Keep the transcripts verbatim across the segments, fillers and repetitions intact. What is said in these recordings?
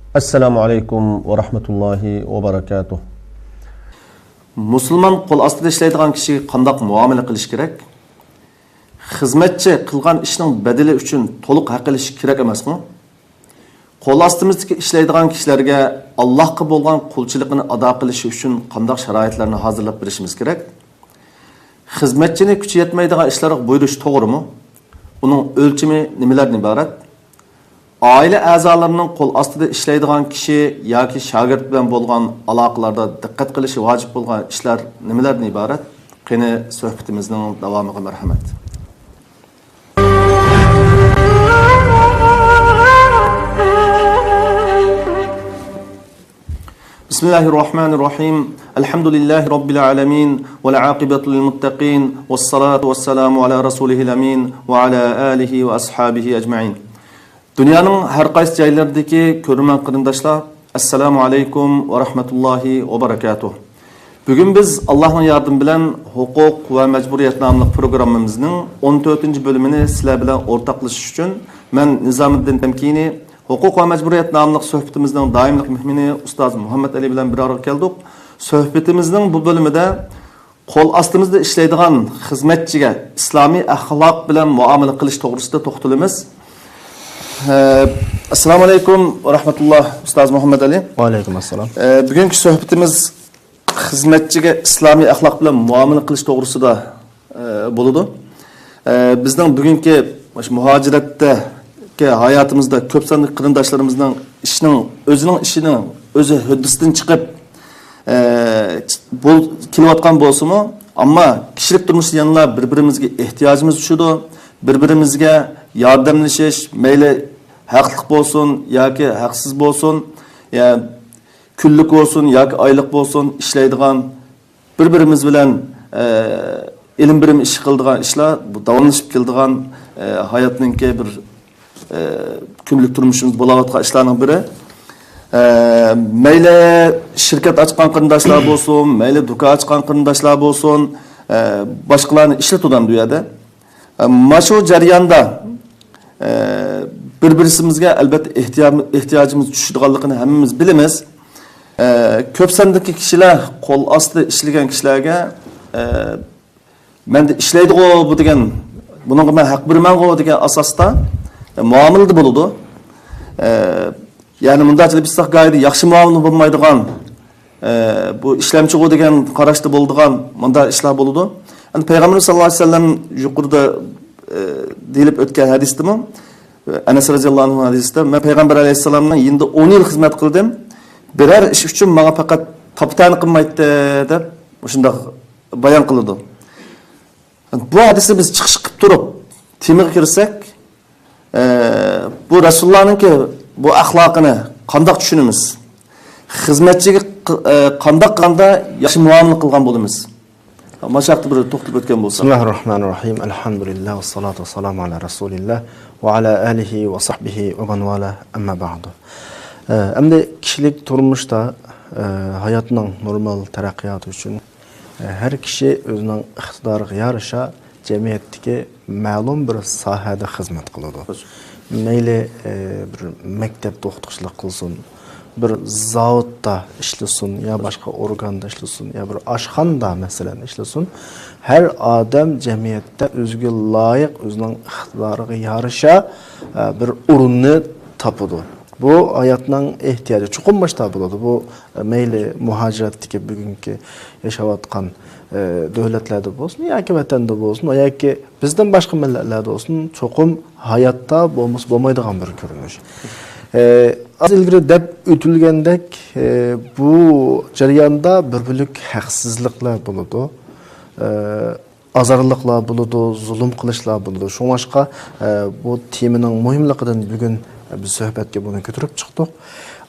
ئەسسالامۇ ئەلەيكۇم ۋە رەھمەتۇللاھى ۋە بەرەكاتۇھ. مۇسۇلمان قول ئاستىدا ئىشلەيدىغان كىشىگە قانداق مۇئامىلە قىلىش كېرەك؟ خىزمەتچى قىلغان ئىشنىڭ بەدىلى ئۈچۈن تولۇق ھەق ئېلىشى كېرەك ئەمەسمۇ؟ قول ئاستىمىزدىكى ئىشلەيدىغان كىشىلەرگە ئاللاھقا بولغان قۇلچىلىقىنى ئادا قىلىشى ئۈچۈن قانداق شارائىتلارنى ھازىرلاپ بېرىشىمىز كېرەك؟ خىزمەتچىنى كۈچى يەتمەيدىغان ئىشلارغا بۇيرۇش توغرىمۇ؟ ئۇنىڭ ئۆلچىمى نېمىلەردىن ئىبارەت؟ ئائىلە ئەزالىرىنىڭ قول ئاستىدا ئىشلەيدىغان كىشى ياكى شاگىرت بىلەن بولغان ئالاقىلاردا دىققەت قىلىشى ۋاجىپ بولغان ئىشلار نېمىلەردىن ئىبارەت؟ قېنى، سۆھبىتىمىزنىڭ داۋامىغا مەرھەمەت. بسم الله الرحمن الرحيم. الحمد لله رب العالمين. والعاقبة للمتقين. والصلاة والسلام على رسوله الأمين. وعلى آله وأصحابه أجمعين. دۇنيانىڭ ھەر قايسى جايلىرىدىكى كۆرۈرمەن قېرىنداشلار، ئەسسالامۇ ئەلەيكۇم ۋە رەھمەتۇللاھى ۋە بەرەكاتۇھ. بۈگۈن بىز ئاللاھنىڭ ياردىمى بىلەن ھوقۇق ۋە مەجبۇرىيەت ناملىق پروگراممىمىزنىڭ ئون تۆتىنچى بۆلۈمىنى سىلەر بىلەن ئورتاقلىشىش ئۈچۈن مەن نىزامىددىن تەمكىنى ھوقۇق ۋە مەجبۇرىيەت ناملىق سۆھبىتىمىزنىڭ دائىملىق مېھمىنى ئۇستاز مۇھەممەد ئەلى بىلەن بىر ئارىغا كەلدۇق. سۆھبىتىمىزنىڭ بۇ بۆلۈمىدە قول ئاستىمىزدا ئىشلەيدىغان خىزمەتچىگە ئىسلامىي ئەخلاق بىلەن مۇئامىلە قىلىش توغرىسىدا توختىلىمىز. ئە، ئەسسالامۇ ئەلەيكۇم ۋە رەھمەتۇللا، ئۇستاز مۇھەممەد ئەلى. ۋەئەلەيكۇم ئەسسالام. ئە، بۈگۈنكى سۆھبىتىمىز خىزمەتچىگە ئىسلامىي ئەخلاق بىلەن مۇئامىلە قىلىش توغرىسىدا، ئە، بولىدۇ. ئە، بىزنىڭ بۈگۈنكى مۇشۇ مۇھاجىرەتتە ھاياتىمىزدا كۆپ سانلىق قېرىنداشلىرىمىزنىڭ ئىشنىڭ، ئۆزىنىڭ ئىشىنىڭ ئۆزى ھۆددىسىدىن چىقىپ، ئە، بول-، كېلىۋاتقان بولسىمۇ، ئەمما كىشىلىك تۇرمۇشتا يەنىلا بىر-بىرىمىزگە ئېھتىياجىمىز چۈشىدۇ. بىر-بىرىمىزگە ياردەملىشىش، مەيلى ھەقلىق بولسۇن ياكى ھەقسىز بولسۇن، يا كۈنلۈك بولسۇن ياكى ئايلىق بولسۇن، ئىشلەيدىغان، بىر-بىرىمىز بىلەن، ئە، ئېلىم بېرىم ئىش قىلىدىغان ئىشلار، بۇ داۋاملىشىپ كېلىدىغان، ئە، ھاياتنىڭكى بىر، ئە، كۈنلۈك تۇرمۇشىمىزدا بولاۋاتقان ئىشلارنىڭ بىرى. ئە، مەيلى شىركەت ئاچقان قېرىنداشلار بولسۇن، مەيلى دۇكان ئاچقان قېرىنداشلار بولسۇن، ئە، باشقىلارنى ئىشلىتىدۇ ئەمدى بۇ يەردە. ئە، مانا شۇ جەرياندا، ئە، بىر-بىرسىمىزگە ئەلۋەتتە ئېھتىيا-، ئېھتىياجىمىز چۈشىدىغانلىقىنى ھەممىمىز بىلىمىز. ئە، كۆپ ساندىكى كىشىلەر قول ئاستىدا ئىشلىگەن كىشىلەرگە، ئە، مەندە ئىشلەيدىغۇ بۇ دېگەن، بۇنىڭغا مەن ھەق بېرىمەنغۇ دېگەن ئاساستا، ئە، مۇئامىلىدە بولىدۇ. ئە، يەنى مۇنداقچە دەپ ئېيتساق، گاھىدا ياخشى مۇئامىلە بولمايدىغان، ئە، بۇ ئىشلەمچىغۇ دېگەن قاراشتا بولىدىغان مۇنداق ئىشلار بولىدۇ. ئەمدى پەيغەمبىرىمىز ساللاللاھۇ ئەلەيھى ۋەسەللەم يۇقىرىدا، ئە، دېيىلىپ ئۆتكەن ھەدىستىمۇ، ئەنەس رەزىياللاھۇ ئەنھۇ ھەدىستە، مەن پەيغەمبەر ئەلەيھىسسالامنىڭ يېنىدا ئون يىل خىزمەت قىلدىم، بىرەر ئىش ئۈچۈن ماڭا پەقەت تاپا-تەنە قىلمايتتى، دەپ مۇشۇنداق بايان قىلىدۇ. بۇ ھەدىستە بىز چىقىش قىلىپ تۇرۇپ، تېمىغا كىرسەك، ئە، بۇ رەسۇلۇللانىڭكى بۇ ئەخلاقىنى قانداق چۈشىنىمىز؟ خىزمەتچىگە ق-، ئە، قانداق قىلغاندا ياخشى مۇئامىلە قىلغان بولىمىز؟ مانا شۇ ھەقتە بىر توختىلىپ ئۆتكەن بولساق. بىسمىللاھىررەھمانىررەھىم. ئەلھەمدۇلىللاھ، ۋەسسالاتۇ ۋەسسالامۇ ئەلا رەسۇلىللاھ ۋە ئەلا ئالىھى ۋە سەھبىھى ۋە مەن ۋالاھ، ئەمما بەئدۇ. ئە، ئەمدى كىشىلىك تۇرمۇشتا، ئە، ھاياتنىڭ نورمال تەرەققىياتى ئۈچۈن، ئە، ھەر كىشى ئۆزىنىڭ ئىقتىدارىغا يارىشا جەمئىيەتتىكى مەلۇم بىر ساھەدە خىزمەت قىلىدۇ. مەيلى، ئە، بىر مەكتەپتە ئوقۇتقۇچىلىق قىلسۇن، بىر زاۋۇتتا ئىشلىسۇن، يا باشقا ئورگاندا ئىشلىسۇن، يا بىر ئاشخانىدا، مەسىلەن، ئىشلىسۇن، ھەر ئادەم جەمئىيەتتە ئۆزىگە لايىق، ئۆزىنىڭ ئىقتىدارىغا يارىشا، ئە، بىر ئورۇننى تاپىدۇ. بۇ ھاياتنىڭ ئېھتىياجى. چوقۇم مۇشۇنداق بولىدۇ. بۇ، ئە، مەيلى مۇھاجىرەتتىكى بۈگۈنكى ياشاۋاتقان، ئە، دۆلەتلەردە بولسۇن ياكى ۋەتەندە بولسۇن، ياكى بىزدىن باشقا مىللەتلەردە بولسۇن، چوقۇم ھاياتتا بولمىسا بولمايدىغان بىر كۆرۈنۈش. ئە، ئاز ئىلگىرى دەپ ئۆتۈلگەندەك، ئە، بۇ جەرياندا بىر بۆلەك ھەقسىزلىقلار بولىدۇ. ئە، ئازارلىقلار بولىدۇ، زۇلۇم قىلىشلار بولىدۇ. شۇڭلاشقا، ئە، بۇ تېمىنىڭ مۇھىملىقىدىن بۈگۈن، ئە، بىز سۆھبەتكە بۇنى كۆتۈرۈپ چىقتۇق.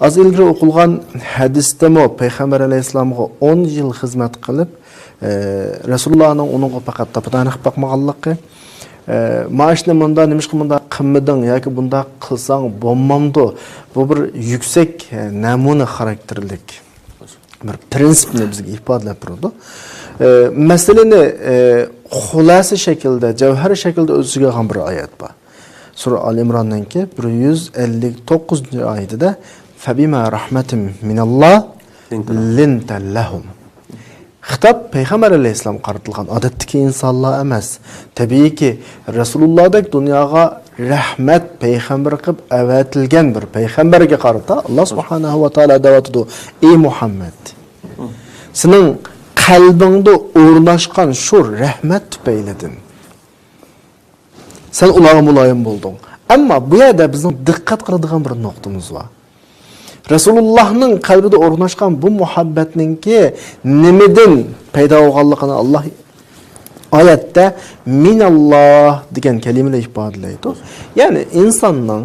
ئاز ئىلگىرى ئوقۇلغان ھەدىستىمۇ پەيغەمبەر ئەلەيھىسسالامغا ئون يىل خىزمەت قىلىپ، ئە، رەسۇلۇللانىڭ ئۇنىڭغا پەقەت تاپا-تەنە قىلىپ باقمىغانلىقى، ئە، مانا ئىشنى مۇنداق، نېمىشقا مۇنداق قىلمىدىڭ ياكى بۇنداق قىلساڭ بولمامدۇ؟ بۇ بىر يۈكسەك، ئە، نەمۇنە خاراكتېرلىك بىر پىرىنسىپنى بىزگە ئىپادىلەپ بېرىدۇ. ئە، مەسىلىنى، ئە، خۇلاسە شەكىلدە، جەۋھەر شەكىلدە ئۆز ئىچىگە ئالغان بىر ئايەت بار. سۈرە ئال ئىمراننىڭكى بىر يۈز ئەللىك توققۇزىنچى ئايىتىدە، فبما رحمة من الله لنت لهم. خىتاب پەيغەمبەر ئەلەيھىسسالامغا قارىتىلغان، ئادەتتىكى ئىنسانلار ئەمەس. تەبىئىيكى، رەسۇلۇللاھدەك دۇنياغا رەھمەت پەيغەمبەر قىلىپ ئەۋەتىلگەن بىر پەيغەمبەرگە قارىتا ئاللا سۇبھانەھۇ ۋە تائالا دەۋاتىدۇ: ئى مۇھەممەد، سېنىڭ قەلبىڭدە ئورناشقان شۇ رەھمەت تۈپەيلىدىن سەن ئۇلارغا مۇلايىم بولدۇڭ. ئەمما بۇ يەردە بىزنىڭ دىققەت قىلىدىغان بىر نۇقتىمىز بار. رەسۇلۇللاھنىڭ قەلبىدە ئورناشقان بۇ مۇھەببەتنىڭكى نېمىدىن پەيدا بولغانلىقىنى ئاللا ئايەتتە مىناللا دېگەن كەلىمە بىلەن ئىپادىلەيدۇ. يەنى ئىنساننىڭ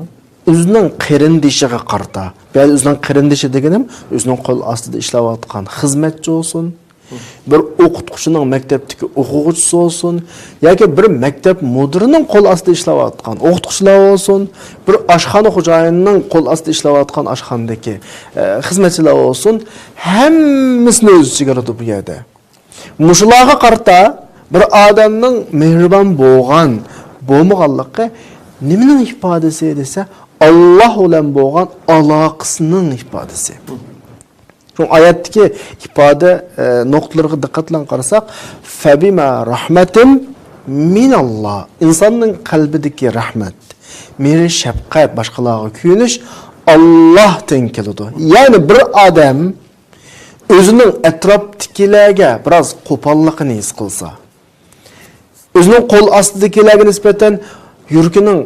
ئۆزىنىڭ قېرىندىشىغا قارىتا، بۇ يەردە ئۆزىنىڭ قېرىندىشى دېگىنىم ئۆزىنىڭ قول ئاستىدا ئىشلەۋاتقان خىزمەتچى بولسۇن، بىر ئوقۇتقۇچىنىڭ مەكتەپتىكى ئوقۇغۇچىسى بولسۇن، ياكى بىر مەكتەپ مۇدىرىنىڭ قول ئاستىدا ئىشلەۋاتقان ئوقۇتقۇچىلار بولسۇن، بىر ئاشخانا خوجايىنىنىڭ قول ئاستىدا ئىشلەۋاتقان ئاشخانىدىكى، ئە، خىزمەتچىلەر بولسۇن، ھەممىسىنى ئۆز ئىچىگە ئالىدۇ بۇ يەردە. مۇشۇلارغا قارىتا بىر ئادەمنىڭ مېھرىبان بولغان، بولمىغانلىقى نېمىنىڭ ئىپادىسى دېسە، ئاللا بىلەن بولغان ئالاقىسىنىڭ ئىپادىسى. شۇ ئايەتتىكى ئىپادە، ئە، نۇقتىلىرىغا دىققەت بىلەن قارىساق، فەبىما رەھمەتىم مىناللا، ئىنساننىڭ قەلبىدىكى رەھمەت، مېھرى شەپقەت، باشقىلارغا كۆيۈنۈش ئاللاھتىن كېلىدۇ. يەنى بىر ئادەم ئۆزىنىڭ ئەتراپتىكىلەرگە بىراز قوپاللىقىنى ھېس قىلسا، ئۆزىنىڭ قول ئاستىدىكىلەرگە نىسبەتەن يۈرىكىنىڭ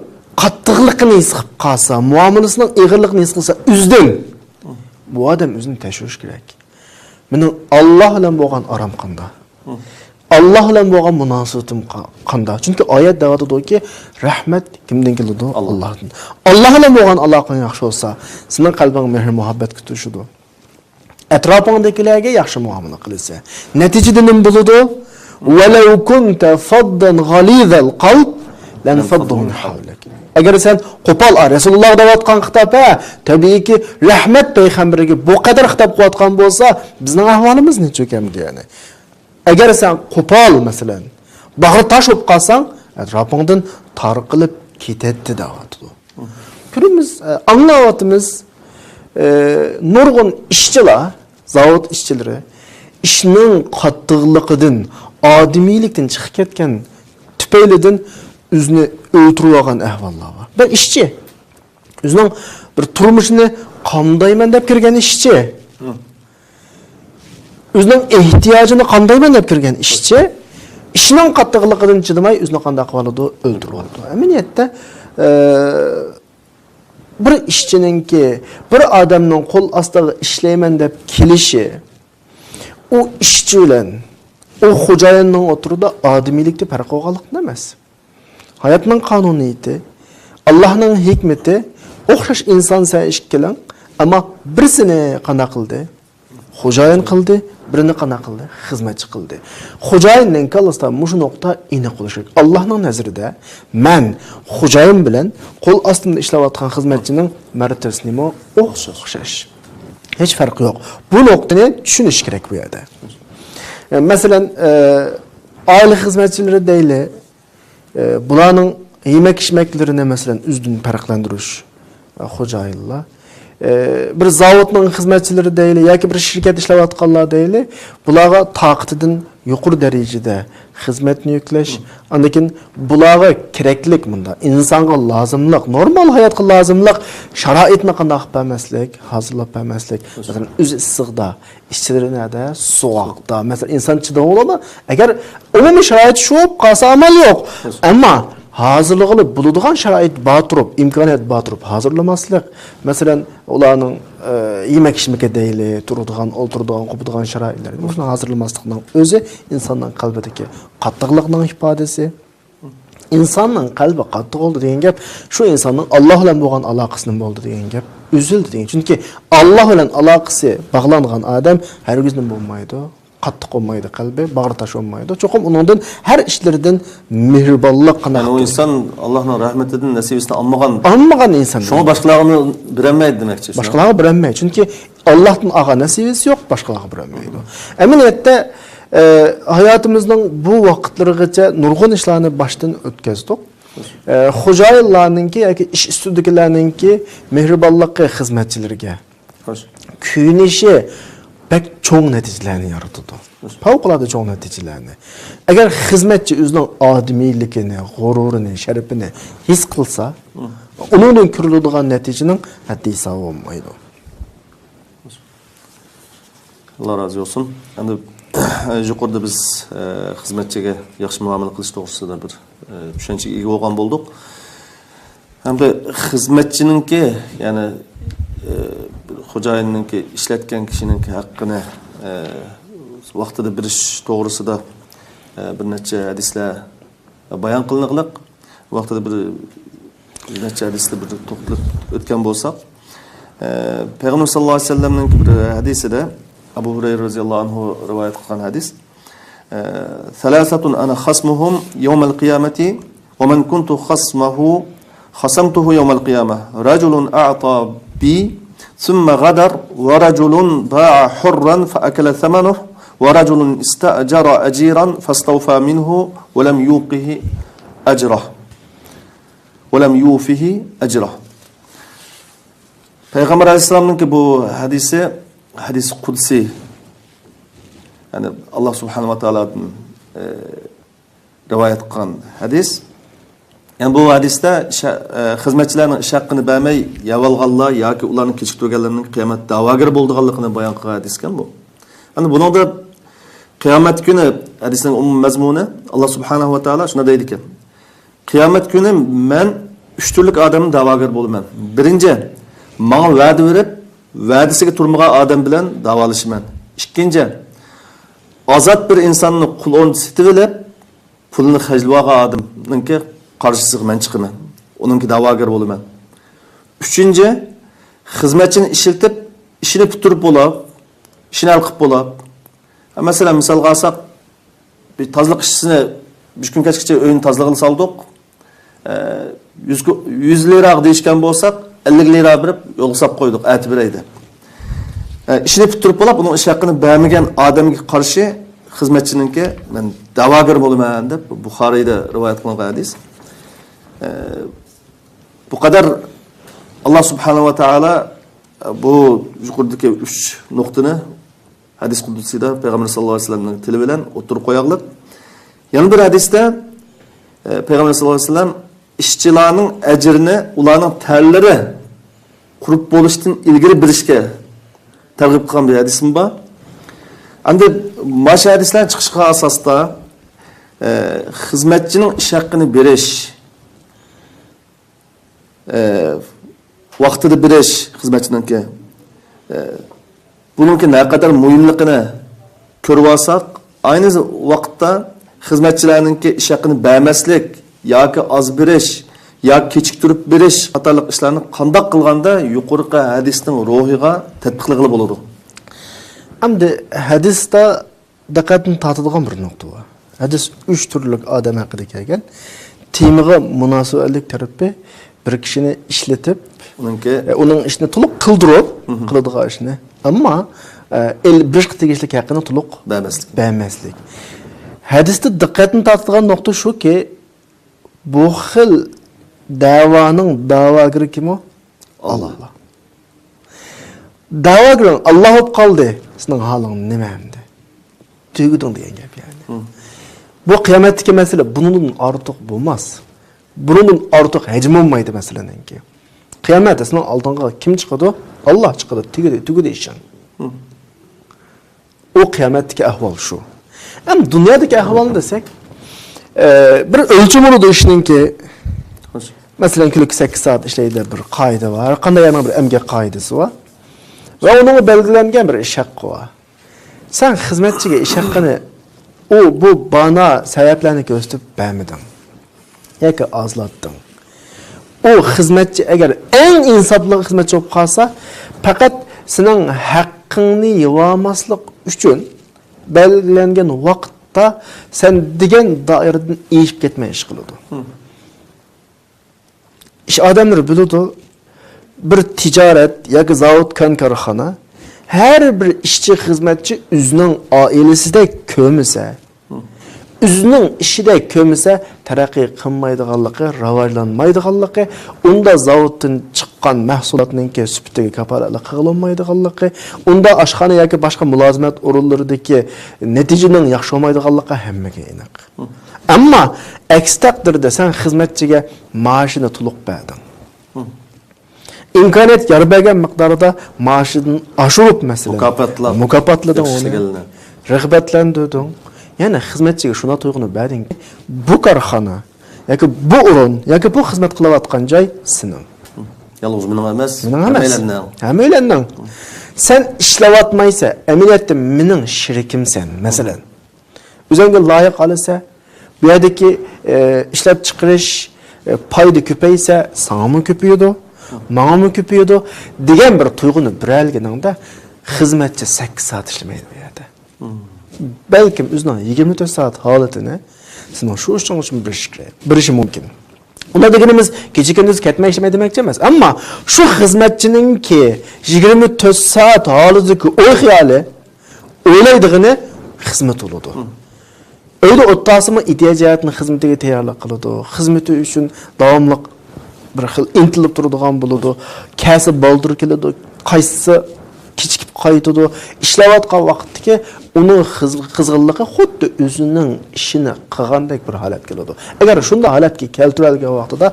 قاتتىقلىقىنى ھېس قىلىپ قالسا، مۇئامىلىسىنىڭ ئېغىرلىقىنى ھېس قىلسا، ئۆزىدىن، بۇ ئادەم ئۆزىنى تەكشۈرۈش كېرەك. مېنىڭ ئاللا بىلەن بولغان ئارام قانداق؟ ئاللا بىلەن بولغان مۇناسىۋىتىم قا-، قانداق؟ چۈنكى ئايەت دەۋاتىدۇكى، رەھمەت كىمدىن كېلىدۇ؟ ئاللا. ئاللاھتىن. ئاللا بىلەن بولغان ئالاقەڭ ياخشى بولسا، سېنىڭ قەلبىڭ مېھىر-مۇھەببەتكە توشىدۇ. ئەتراپىڭدىكىلەرگە ياخشى مۇئامىلە قىلىسەن. نەتىجىدە نېمە بولىدۇ؟ ۋەلەۋ كۇنتە فەززەن غەلىزەل قەلب لەنفەززۇ مىن ھەۋلىك. ئەگەر سەن قوپال، ئا، رەسۇلۇللاغا دەۋاتقان خىتاب، ھە، تەبىئىيكى، رەھمەت پەيغەمبىرىگە بۇ قەدەر خىتاب قىلىۋاتقان بولسا، بىزنىڭ ئەھۋالىمىز نېچۈك ئەمدى، يەنى؟ ئەگەر سەن قوپال، مەسىلەن، باغرى تاش بولۇپ قالساڭ، ئەتراپىڭدىن تارقىلىپ كېتەتتى دەۋاتىدۇ. كۆرىمىز، ئە، ئاڭلاۋاتىمىز، ئە، نۇرغۇن ئىشچىلار، زاۋۇت ئىشچىلىرى ئىشنىڭ قاتتىقلىقىدىن، ئادىمىيلىكتىن چىقىپ كەتكەن تۈپەيلىدىن ئۆزىنى ئۆلتۈرۈۋالغان ئەھۋاللار بار. بىر ئىشچى، ئۆزىنىڭ بىر تۇرمۇشىنى قامدايمەن دەپ كىرگەن ئىشچى. ئۆزىنىڭ ئېھتىياجىنى قامدايمەن دەپ كىرگەن ئىشچى ئىشنىڭ قاتتىقلىقىدىن چىدىماي ئۆزىنى قانداق قىلىۋالىدۇ؟ ئۆلتۈرۈۋالىدۇ. ئەمەلىيەتتە، ئە، بىر ئىشچىنىڭكى، بىر ئادەمنىڭ قول ئاستىغا ئىشلەيمەن دەپ كېلىشى، ئۇ ئىشچى بىلەن ئۇ خوجايىننىڭ ئوتتۇرىدا ئادىمىيلىكتە پەرق بولغانلىقتىن ئەمەس. ھاياتنىڭ قانۇنىيىتى، ئاللاھنىڭ ھېكمىتى، ئوخشاش ئىنسان سەن ئىككىلەڭ، ئەمما بىرسىنى قانداق قىلدى؟ خوجايىن قىلدى، بىرىنى قانداق قىلدى؟ خىزمەتچى قىلدى. خوجايىننىڭ كاللىسىدا مۇشۇ نۇقتا ئېنىق بولۇشى كېرەك. ئاللاھنىڭ نەزىرىدە مەن خوجايىن بىلەن قول ئاستىمدا ئىشلەۋاتقان خىزمەتچىنىڭ مەرتىۋىسى نېمە؟ ئوخشاش. ھېچ پەرقى يوق. بۇ نۇقتىنى چۈشىنىش كېرەك بۇ يەردە. ئە، مەسىلەن، ئە، ئائىلە خىزمەتچىلىرى دەيلى، ئە، بۇلارنىڭ يېمەك-ئىچمەكلىرىنى، مەسىلەن، ئۆزىدىن پەرقلەندۈرۈش، ئە، خوجايىنلار. ئە، بىر زاۋۇتنىڭ خىزمەتچىلىرى دەيلى ياكى بىر شىركەتتە ئىشلەۋاتقانلار دەيلى، بۇلارغا تاقىتىدىن يۇقىرى دەرىجىدە خىزمەتنى يۈكلەش، ئاندىن كېيىن بۇلارغا كېرەكلىك، مۇنداق ئىنسانغا لازىملىق، نورمال ھاياتقا لازىملىق شارائىتنى قانداق قىلىپ بەرمەسلىك، ھازىرلاپ بەرمەسلىك. مەسىلەن، ئۆزى ئىسسىقتا، ئىشچىلىرى نەدە؟ سوغۇقتا. مەسىلەن، ئىنسان چىدىغۇ بولىدۇ. ئەگەر ئومۇمىي شارائىت شۇ بولۇپ قالسا، ئامال يوق. ئەمما ھازىرلىغىلى بولىدىغان شارائىت بار تۇرۇپ، ئىمكانىيەت بار تۇرۇپ ھازىرلىماسلىق. مەسىلەن، ئۇلارنىڭ، ئە، يېمەك-ئىچمىكى دەيلى، تۇرىدىغان، ئولتۇرىدىغان، قوپىدىغان شارائىتلىرى. مۇشۇنى ھازىرلىماسلىقنىڭ ئۆزى ئىنساننىڭ قەلبىدىكى قاتتىقلىقنىڭ ئىپادىسى. ئىنساننىڭ قەلبى قاتتىق بولدى دېگەن گەپ، شۇ ئىنساننىڭ ئاللا بىلەن بولغان ئالاقىسىنىڭ بولدى دېگەن گەپ، ئۈزۈلدى دېگەن. چۈنكى ئاللا بىلەن ئالاقىسى باغلانغان ئادەم ھەرگىزمۇ بولمايدۇ، قاتتىق بولمايدۇ قەلبى، باغرى تاش بولمايدۇ. چوقۇم ئۇنىڭدىن ھەر ئىشلىرىدىن مېھرىبانلىق قانداق يەنى ئۇ قىلىدۇ؟ ئىنسان ئاللانىڭ رەھمىتىدىن نەسىۋىسىنى ئالمىغان. ئالمىغان ئىنسان. شۇڭا باشقىلارغا بېرەلمەيدۇ دېمەكچى، شۇ. باشقىلارغا بېرەلمەيدۇ. چۈنكى ئاللاھتىن ئالغان نەسىۋىسى يوق، باشقىلارغا بېرەلمەيدۇ. ئەمەلىيەتتە، ئە، ھاياتىمىزنىڭ بۇ ۋاقىتلىرىغىچە نۇرغۇن ئىشلارنى باشتىن ئۆتكەزدۇق. ئە، خوجايىنلارنىڭكى ياكى ئىش ئۈستىدىكىلەرنىڭكى مېھرىبانلىقى خىزمەتچىلىرىگە، كۆيۈنۈشى بەك چوڭ نەتىجىلەرنى يارىتىدۇ. پەۋقۇلئاددە چوڭ نەتىجىلەرنى. ئەگەر خىزمەتچى ئۆزىنىڭ ئادىمىيلىكىنى، غۇرۇرىنى، شەرىپىنى ھېس قىلسا، ئۇنىڭدىن كۆرۈلىدىغان نەتىجىنىڭ ھەددى ھېسابى بولمايدۇ. ئاللا رازى بولسۇن. ئەمدى يۇقىرىدا بىز ئە، خىزمەتچىگە ياخشى مۇئامىلە قىلىش توغرىسىدا بىر ئە، چۈشەنچىگە ئىگە بولغان بولدۇق. ھەمدە خىزمەتچىنىڭكى، يەنى ئە، بىر خوجايىننىڭكى، ئىشلەتكەن كىشىنىڭكى ھەققىنى ئە، ۋاقتىدا بېرىش توغرىسىدا ئە، بىر نەچچە ھەدىسلەر بايان قىلىنغلىق. ۋاقتىدا بىر نەچچە ھەدىستە بىر توختىلىپ ئۆتكەن بولساق، ئە، پەيغەمبەر ساللاللاھۇ ئەلەيھى ۋەسەللەمنىڭ بىر ھەدىسىدە، ئەبۇ ھۇرەيرە رازىياللاھۇ ئەنھۇ رىۋايەت قىلغان ھەدىس، ئە، ثلاثة أنا خصمهم يوم القيامة ومن كنت خصمه خصمته يوم القيامة، رجل أعطى بي ثم غدر، ورجل باع حرا فأكل ثمنه، ورجل استأجر أجيرا فاستوفى منه ولم يوقه أجره. ولم يوفه أجره. پەيغەمبەر ئەلەيھىسسالامنىڭكى بۇ ھەدىسى، ھەدىس قۇدسى. يەنى، ئاللا سۇبھانەھۇ ۋە تائالادىن ئە، رىۋايەت قىلغان ھەدىس. يەنى بۇ ھەدىستە شە-، ئە، خىزمەتچىلەرنىڭ ئىش ھەققىنى بەرمەي يەۋالغانلار ياكى ئۇلارنى كېچىكتۈرگەنلەرنىڭ قىيامەت داۋاگىرى بولىدىغانلىقىنى بايان قىلغان ھەدىسكەن بۇ. ئەمدى بۇنىڭدا قىيامەت كۈنى، ھەدىسنىڭ ئومۇمىي مەزمۇنى، ئاللا سۇبھانەھۇ ۋە تائالا شۇنداق دەيدىكەن، قىيامەت كۈنى مەن ئۈچ تۈرلۈك ئادەمنى داۋاگەر بولىمەن. بىرىنچى، ماڭا ۋەدە بېرىپ، ۋەدىسىگە تۇرمىغان ئادەم بىلەن داۋالىشىمەن. ئىككىنچى، ئازاد بىر ئىنساننى قۇل ئورنىدا سېتىۋېلىپ، پۇلىنى خەجلىۋالغان ئادەمنىڭكى قارشىسىغا مەن چىقىمەن. ئۇنىڭكى داۋاگىرى بولىمەن. ئۈچىنچى، خىزمەتچىنى ئىشلىتىپ، ئىشىنى پۈتتۈرۈپ بولاپ، ئىشىنى ھەل قىلىپ بولاپ. مەسىلەن، مىسالغا ئالساق، بىر تازىلىق ئىشچىسىنى بىر كۈن كەچكىچە ئۆيىنى تازىلىغىلى سالدۇق. ئە، يۈز، يۈز لىراغا دېيىشكەن بولساق، ئەللىك لىرا بېرىپ يولغا ساپ قويدۇق، ئەتە بېرەي دەپ. ئە، ئىشىنى پۈتتۈرۈپ بولاپ، ئۇنىڭ ئىش ھەققىنى بەرمىگەن ئادەمگە قارشى خىزمەتچىنىڭكى مەن داۋاگەر بولىمەن دەپ، بۇخارىيدا رىۋايەت قىلىنغان ھەدىس. ئە، بۇ قەدەر ئاللا سۇبھانەھۇ ۋە تائالا بۇ يۇقىرىدىكى ئۈچ نۇقتىنى ھەدىس قۇدسىدا پەيغەمبەر ساللاللاھۇ ئەلەيھى ۋەسەللەمنىڭ تىلى بىلەن ئوتتۇرىغا قوياقلىق. يەنە بىر ھەدىستە، ئە، پەيغەمبەر ساللاللاھۇ ئەلەيھى ۋەسەللەم ئىشچىلارنىڭ ئەجرىنى ئۇلارنىڭ تەرلىرى قۇرۇپ بولۇشتىن ئىلگىرى بېرىشكە تەرغىب قىلغان بىر ھەدىسمۇ بار. ئەمدى مانا شۇ ھەدىسلەرنى چىقىشىغا ئاساستا، ئە، خىزمەتچىنىڭ ئىش ھەققىنى بېرىش، ئە، ۋاقتىدا بېرىش خىزمەتچىنىڭكى، ئە، بۇنىڭكى نەقەدەر مۇھىملىقىنى كۆرۈۋالساق، ئاينى ۋاقىتتا خىزمەتچىلەرنىڭكى ئىش ھەققىنى بەرمەسلىك ياكى ئاز بېرىش ياكى كېچىكتۈرۈپ بېرىش قاتارلىق ئىشلارنى قانداق قىلغاندا يۇقىرىقى ھەدىسنىڭ روھىغا تەتبىقلىغىلى بولىدۇ؟ ئەمدى ھەدىستە دىققەتنى تارتىدىغان بىر نۇقتا بار. ھەدىس ئۈچ تۈرلۈك ئادەم ھەققىدە كەلگەن. تېمىغا مۇناسىۋەتلىك تەرىپى بىر كىشىنى ئىشلىتىپ، ئۇنىڭكى ئە، ئۇنىڭ ئىشىنى تولۇق قىلدۇرۇپ قىلىدىغان ئىشنى. ئەمما، ئە، ئېل-، بېرىشقا تېگىشلىك ھەققىنى تولۇق بەرمەسلىك. بەرمەسلىك. ھەدىستە دىققەتنى تارتىدىغان نۇقتا شۇكى، بۇ خىل دەۋانىڭ داۋاگىرى كىم ئۇ؟ ئاللا. داۋاگىرىڭ ئاللا بولۇپ قالدى. سېنىڭ ھالىڭ نېمە ئەمدى؟ تۈگىدىڭ دېگەن گەپ يەنى. بۇ قىيامەتتىكى مەسىلە بۇنىڭدىن ئارتۇق بولماس. بۇنىڭدىن ئارتۇق ھەجىم بولمايدۇ مەسىلىنىڭكى. قىيامەتتە سېنىڭ ئالدىڭغا كىم چىقىدۇ؟ ئاللا چىقىدۇ. تۈگىدى، تۈگىدى ئىشىڭ. ئۇ قىيامەتتىكى ئەھۋال شۇ. ئەمما دۇنيادىكى ئەھۋالنى دېسەك، ئە، بىر ئۆلچىمى بولىدۇ ئىشنىڭكى. مەسىلەن، كۈنلۈك سەككىز سائەت ئىشلەيدۇ، بىر قائىدە بار. قانداق يەرنىڭ بىر ئەمگەك قائىدىسى بار. ۋە ئۇنىڭغا بەلگىلەنگەن بىر ئىش ھەققى بار. سەن خىزمەتچىگە ئىش ھەققىنى ئۇ، بۇ بانا سەۋەبلەرنى كۆرسىتىپ بەرمىدىڭ ياكى ئازلاتتىڭ. ئۇ خىزمەتچى ئەگەر ئەڭ ئىنساپلىق خىزمەتچى بولۇپ قالسا، پەقەت سېنىڭ ھەققىڭنى يېۋالماسلىق ئۈچۈن بەلگىلەنگەن ۋاقىتتا سەن دېگەن دائىرىدىن ئېشىپ كەتمەي ئىش قىلىدۇ. ئىش ئادەملىرى بىلىدۇ، بىر تىجارەت ياكى زاۋۇت، كان، كارخانا، ھەر بىر ئىشچى، خىزمەتچى ئۆزىنىڭ ئائىلىسىدەك كۆرمىسە، ئۆزىنىڭ ئىشىدەك كۆرمىسە، تەرەققىي قىلمايدىغانلىقى، راۋاجلانمايدىغانلىقى، ئۇندا زاۋۇتتىن چىققان مەھسۇلاتنىڭكى سۈپىتىگە كاپالەتلىك قىلالمايدىغانلىقى، ئۇندا ئاشخانا ياكى باشقا مۇلازىمەت ئورۇنلىرىدىكى نەتىجىنىڭ ياخشى بولمايدىغانلىقى ھەممىگە ئېنىق. ئەمما ئەكسى تەقدىردە سەن خىزمەتچىگە مائاشىنى تولۇق بەردىڭ. ئىمكانىيەت يار بەرگەن مىقداردا مائاشىدىن ئاشۇرۇپ، مەسىلەن، مۇكاپاتلاپ، مۇكاپاتلىدىڭ ئۇنى، رىغبەتلەندۈردۈڭ. يەنى خىزمەتچىگە شۇنداق تۇيغۇنى بەردىڭكى، بۇ كارخانا ياكى بۇ ئورۇن ياكى بۇ خىزمەت قىلىۋاتقان جاي سېنىڭ. يالغۇز مېنىڭ ئەمەس، مېنىڭ ئەمەس. ھەممەيلەننىڭ. ھەممەيلەننىڭ. سەن ئىشلەۋاتمايسەن، ئەمەلىيەتتە مېنىڭ شېرىكىمسەن، مەسىلەن. ئۆزۈڭگە لايىق ئالىسە، بۇ يەردىكى، ئە، ئىشلەپچىقىرىش، ئە، پايدا كۆپەيسە، ساڭىمۇ كۆپىيىدۇ، ماڭىمۇ كۆپىيىدۇ دېگەن بىر تۇيغۇنى بېرەلىگىنىڭدە، خىزمەتچى سەككىز سائەت ئىشلىمەيدۇ بۇ يەردە. بەلكىم ئۆزىنىڭ يىگىرمە تۆت سائەت ھالىتىنى سېنىڭ شۇ ئىشىڭ ئۈچۈن بېرىشى كېرەك، بېرىشى مۇمكىن. ئۇنداق دېگىنىمىز كېچە-كۈندۈز كەتمەي ئىشلىمەي دېمەكچى ئەمەس. ئەمما شۇ خىزمەتچىنىڭكى يىگىرمە تۆت سائەت ھالىتىدىكى ئوي-خىيالى، ئويلايدىغىنى خىزمەت بولىدۇ. ئۆيدە ئولتۇرسىمۇ ئىدىيە جەھەتتىن خىزمىتىگە تەييارلىق قىلىدۇ. خىزمىتى ئۈچۈن داۋاملىق بىر خىل ئىنتىلىپ تۇرىدىغان بولىدۇ. كەلسە بالدۇر كېلىدۇ، قايسىسى كېچىكىپ قايتىدۇ. ئىشلەۋاتقان ۋاقىتتىكى ئۇنىڭ خىز-، قىزغىنلىقى خۇددى ئۆزىنىڭ ئىشىنى قىلغاندەك بىر ھالەت كېلىدۇ. ئەگەر شۇنداق ھالەتكە كەلتۈرۈۋەلگەن ۋاقتىدا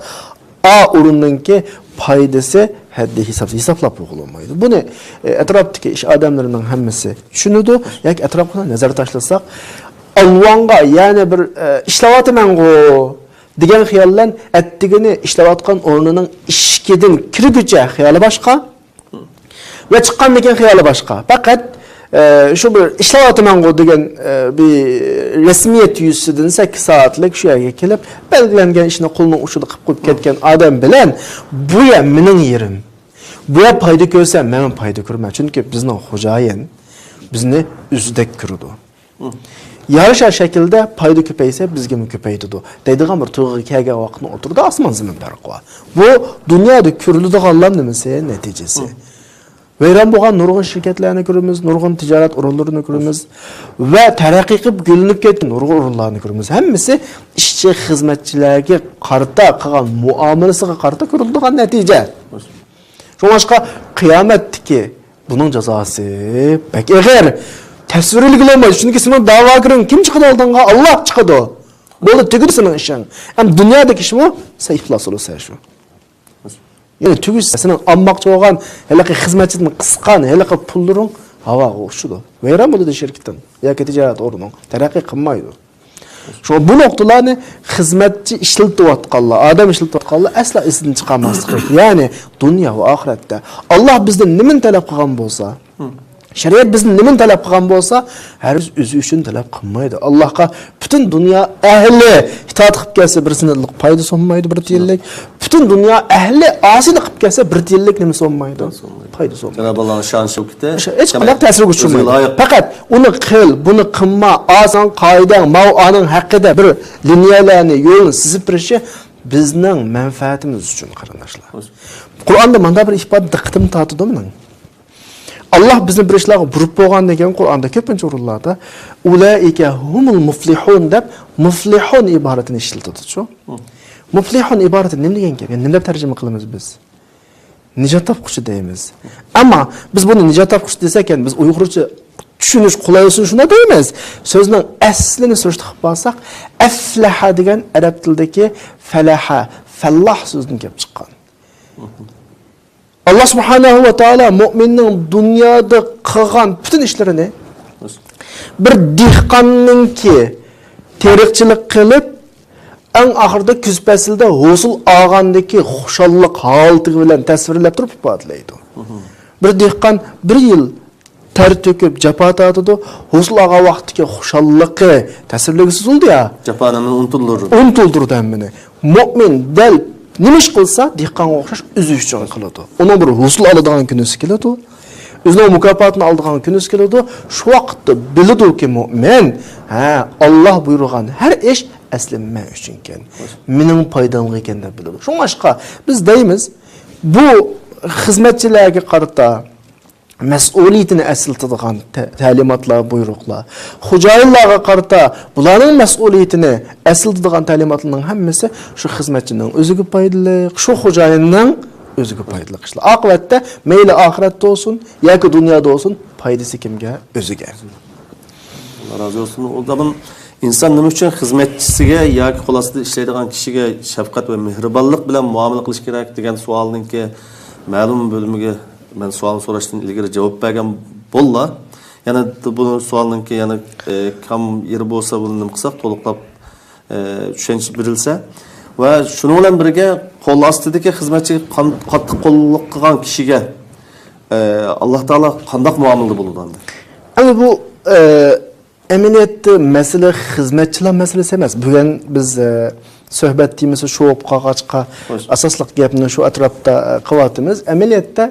ئا ئورۇننىڭكى پايدىسى ھەددى ھېساب، ھېسابلاپ بولغىلى بولمايدۇ. بۇنى، ئە، ئەتراپتىكى ئىش ئادەملىرىنىڭ ھەممىسى چۈشىنىدۇ. ياكى ئەتراپقا نەزەر تاشلىساق، ئالۋاڭغا يەنە بىر، ئە، ئىشلەۋاتىمەنغۇ دېگەن خىيال بىلەن ئەتىگىنى ئىشلەۋاتقان ئورنىنىڭ ئىشىكىدىن كىرگۈچە خىيالى باشقا، ۋە چىققاندىن كېيىن خىيالى باشقا. پەقەت، ئە، شۇ بىر ئىشلەۋاتىمەنغۇ دېگەن، ئە، بىر رەسمىيەت يۈزىسىدىن سەككىز سائەتلىك شۇ يەرگە كېلىپ، بەلگىلەنگەن ئىشنى قولىنىڭ ئۇچىدا قىلىپ قويۇپ كەتكەن ئادەم بىلەن، بۇ يەر مېنىڭ يېرىم، بۇ يەر پايدا كۆرسە، مەنمۇ پايدا كۆرىمەن. چۈنكى بىزنىڭ خوجايىن بىزنى ئۆزىدەك كۆرىدۇ. يارىشار شەكىلدە پايدا كۆپەيسە، بىزگىمۇ كۆپەيتىدۇ دەيدىغان بىر تۇيغۇغا كەلگەن ۋاقىتنىڭ ئوتتۇرىدا ئاسمان زېمىن پەرقى بار. بۇ دۇنيادا كۆرۈلىدىغانلار نېمىسى، نەتىجىسى. ۋەيران بولغان نۇرغۇن شىركەتلەرنى كۆرىمىز، نۇرغۇن تىجارەت ئورۇنلىرىنى كۆرىمىز ۋە تەرەققىي قىلىپ گۈللىنىپ كەتكەن نۇرغۇن ئورۇنلارنى كۆرىمىز. ھەممىسى ئىشچى، خىزمەتچىلەرگە قارىتا قىلغان مۇئامىلىسىغا قارىتا كۆرۈلىدىغان نەتىجە. شۇڭلاشقا قىيامەتتىكى بۇنىڭ جازاسى بەك ئېغىر. تەسۋىرلىگىلى بولمايدۇ، چۈنكى سېنىڭ دەۋاگىرىڭ كىم چىقىدۇ ئالدىڭغا؟ ئاللا چىقىدۇ. بولدى، تۈگىدى سېنىڭ ئىشىڭ. ئەمما دۇنيادىكى ئىشمۇ سەن ئىپلاس بولىسەن شۇ. يەنى تۈگىسە سېنىڭ ئالماقچى بولغان ھېلىقى خىزمەتچىدىن قىسقان ھېلىقى پۇللىرىڭ ھاۋاغا ئۇچىدۇ. ۋەيران بولىدۇ شىركىتىڭ ياكى تىجارەت ئورنۇڭ. تەرەققىي قىلمايدۇ. شۇڭا بۇ نۇقتىلارنى خىزمەتچى ئىشلىتىۋاتقانلار، ئادەم ئىشلىتىۋاتقانلار ئەسلا ئېسىدىن چىقارماسلىق كېرەك. يەنى دۇنيا ۋە ئاخىرەتتە ئاللا بىزدىن نېمىنى تەلەپ قىلغان بولسا، شەرىئەت بىزدىن نېمىنى تەلەپ قىلغان بولسا، ھەرگىز ئۆزى ئۈچۈن تەلەپ قىلمايدۇ. ئاللاغا پۈتۈن دۇنيا ئەھلى ئىتائەت قىلىپ كەلسە، بىر تىيىنلىق پايدىسى بولمايدۇ، بىر تىيىنلىق. پۈتۈن دۇنيا ئەھلى ئاسىيلىق قىلىپ كەلسە، بىر تىيىنلىق نېمىسى بولمايدۇ؟ پايدىسى بولمايدۇ. پايدىسى بولمايدۇ. جانابى ئاللانىڭ شان شەۋكىتى ھېچقانداق تەسىرگە ئۇچرىمايدۇ. پەقەت ئۇنى قىل، بۇنى قىلما، ئا ساڭا قائىدەڭ، ماۋۇ ئانىڭ ھەققىدە بىر لىنىيەلەرنى، يولنى سىزىپ بېرىشى بىزنىڭ مەنپەئەتىمىز ئۈچۈن، قېرىنداشلار. قۇرئاندا مانداق بىر ئىپادە دىققىتىمنى تارتىدۇ مېنىڭ. ئاللا بىزنى بىر ئىشلارغا بۇيرۇپ بولغاندىن كېيىن، قۇرئاندا كۆپىنچە ئورۇنلاردا «ئۇلائىكە ھۇمۇل مۇفلىھۇن» دەپ، مۇفلىھۇن ئىبارىتىنى ئىشلىتىدۇچۇ. مۇفلىھۇن ئىبارىتى نېمە دېگەن گەپ؟ يەنى نېمە دەپ تەرجىمە قىلىمىز بىز؟ نىجات تاپقۇچى دەيمىز. ئەمما بىز بۇنى نىجات تاپقۇچى دېسەك، يەنى بىز ئۇيغۇرچە چۈشىنىش قولايلىشىشى شۇنداق دەيمىز. سۆزنىڭ ئەسلىنى سۈرۈشتە قىلىپ بارساق، ئەفلەھە دېگەن ئەرەب تىلىدىكى فەلەھە، فەللاھ سۆزىدىن كېلىپ چىققان. ئاللا سۇبھانەھۇ ۋە تائالا مۇئمىننىڭ دۇنيادا قىلغان پۈتۈن ئىشلىرىنى بىر دېھقاننىڭكى تېرىقچىلىق قىلىپ، ئەڭ ئاخىرىدا كۈز پەسلىدە ھوسۇل ئالغاندىكى خۇشاللىق ھالىتى بىلەن تەسۋىرلەپ تۇرۇپ ئىپادىلەيدۇ. بىر دېھقان بىر يىل تەر تۆكۈپ، جاپا تارتىدۇ. ھوسۇل ئالغان ۋاقتىدىكى خۇشاللىقى تەسۋىرلىگۈسىز بولىدۇ يا. جاپانى ئۇنتۇلدۇرىدۇ. ئۇنتۇلدۇرىدۇ ھەممىنى. مۇئمىن دەل نېمە ئىش قىلسا، دېھقانغا ئوخشاش ئۆزى ئۈچۈن قىلىدۇ. ئۇنىڭ بىر ھوسۇل ئالىدىغان كۈنىسى كېلىدۇ. ئۆزىنىڭ مۇكاپاتىنى ئالىدىغان كۈنىسى كېلىدۇ. شۇ ۋاقىتتا بىلىدۇكى مۇئمىن، ھە، ئاللا بۇيرۇغان ھەر ئىش ئەسلى مەن ئۈچۈنكەن، مېنىڭ پايدامغا ئىكەن دەپ بىلىدۇ. شۇڭلاشقا بىز دەيمىز، بۇ خىزمەتچىلەرگە قارىتا مەسئۇلىيىتىنى ئەسلىتىدىغان تە-، تەلىماتلار، بۇيرۇقلار. خوجايىنلارغا قارىتا بۇلارنىڭ مەسئۇلىيىتىنى ئەسلىتىدىغان تەلىماتلارنىڭ ھەممىسى شۇ خىزمەتچىنىڭ ئۆزىگە پايدىلىق، شۇ خوجايىننىڭ ئۆزىگە پايدىلىق ئىشلار. ئاقىۋەتتە مەيلى ئاخىرەتتە بولسۇن ياكى دۇنيادا بولسۇن، پايدىسى كىمگە؟ ئۆزىگە. ئاللا رازى بولسۇن. ئۇ زامان ئىنسان نېمە ئۈچۈن خىزمەتچىسىگە ياكى قول ئاستىدا ئىشلەيدىغان كىشىگە شەپقەت ۋە مېھرىبانلىق بىلەن مۇئامىلە قىلىش كېرەك دېگەن سوئالنىڭكى مەلۇم بۆلۈمىگە مەن سوئالنى سوراشتىن ئىلگىرى جاۋاب بەرگەن بوللا. يەنە بۇ سوئالنىڭكى يەنە، ئە، كام يېرى بولسا بۇنى نېمە قىلساق تولۇقلاپ، ئە، چۈشەنچە بېرىلسە. ۋە شۇنىڭ بىلەن بىرگە قول ئاستىدىكى خىزمەتچىگە قان-، قاتتىق قوللۇق قىلغان كىشىگە، ئە، ئاللا تائالا قانداق مۇئامىلىدە بولىدۇ ئەمدى؟ ئەمدى بۇ، ئە، ئەمەلىيەتتە مەسىلە خىزمەتچىلەر مەسىلىسى ئەمەس. بۈگۈن بىز، ئە، سۆھبەت تېمىسى شۇ بولۇپ قالغاچقا، خوش. ئاساسلىق گەپنى شۇ ئەتراپتا، ئە، قىلىۋاتىمىز. ئەمەلىيەتتە،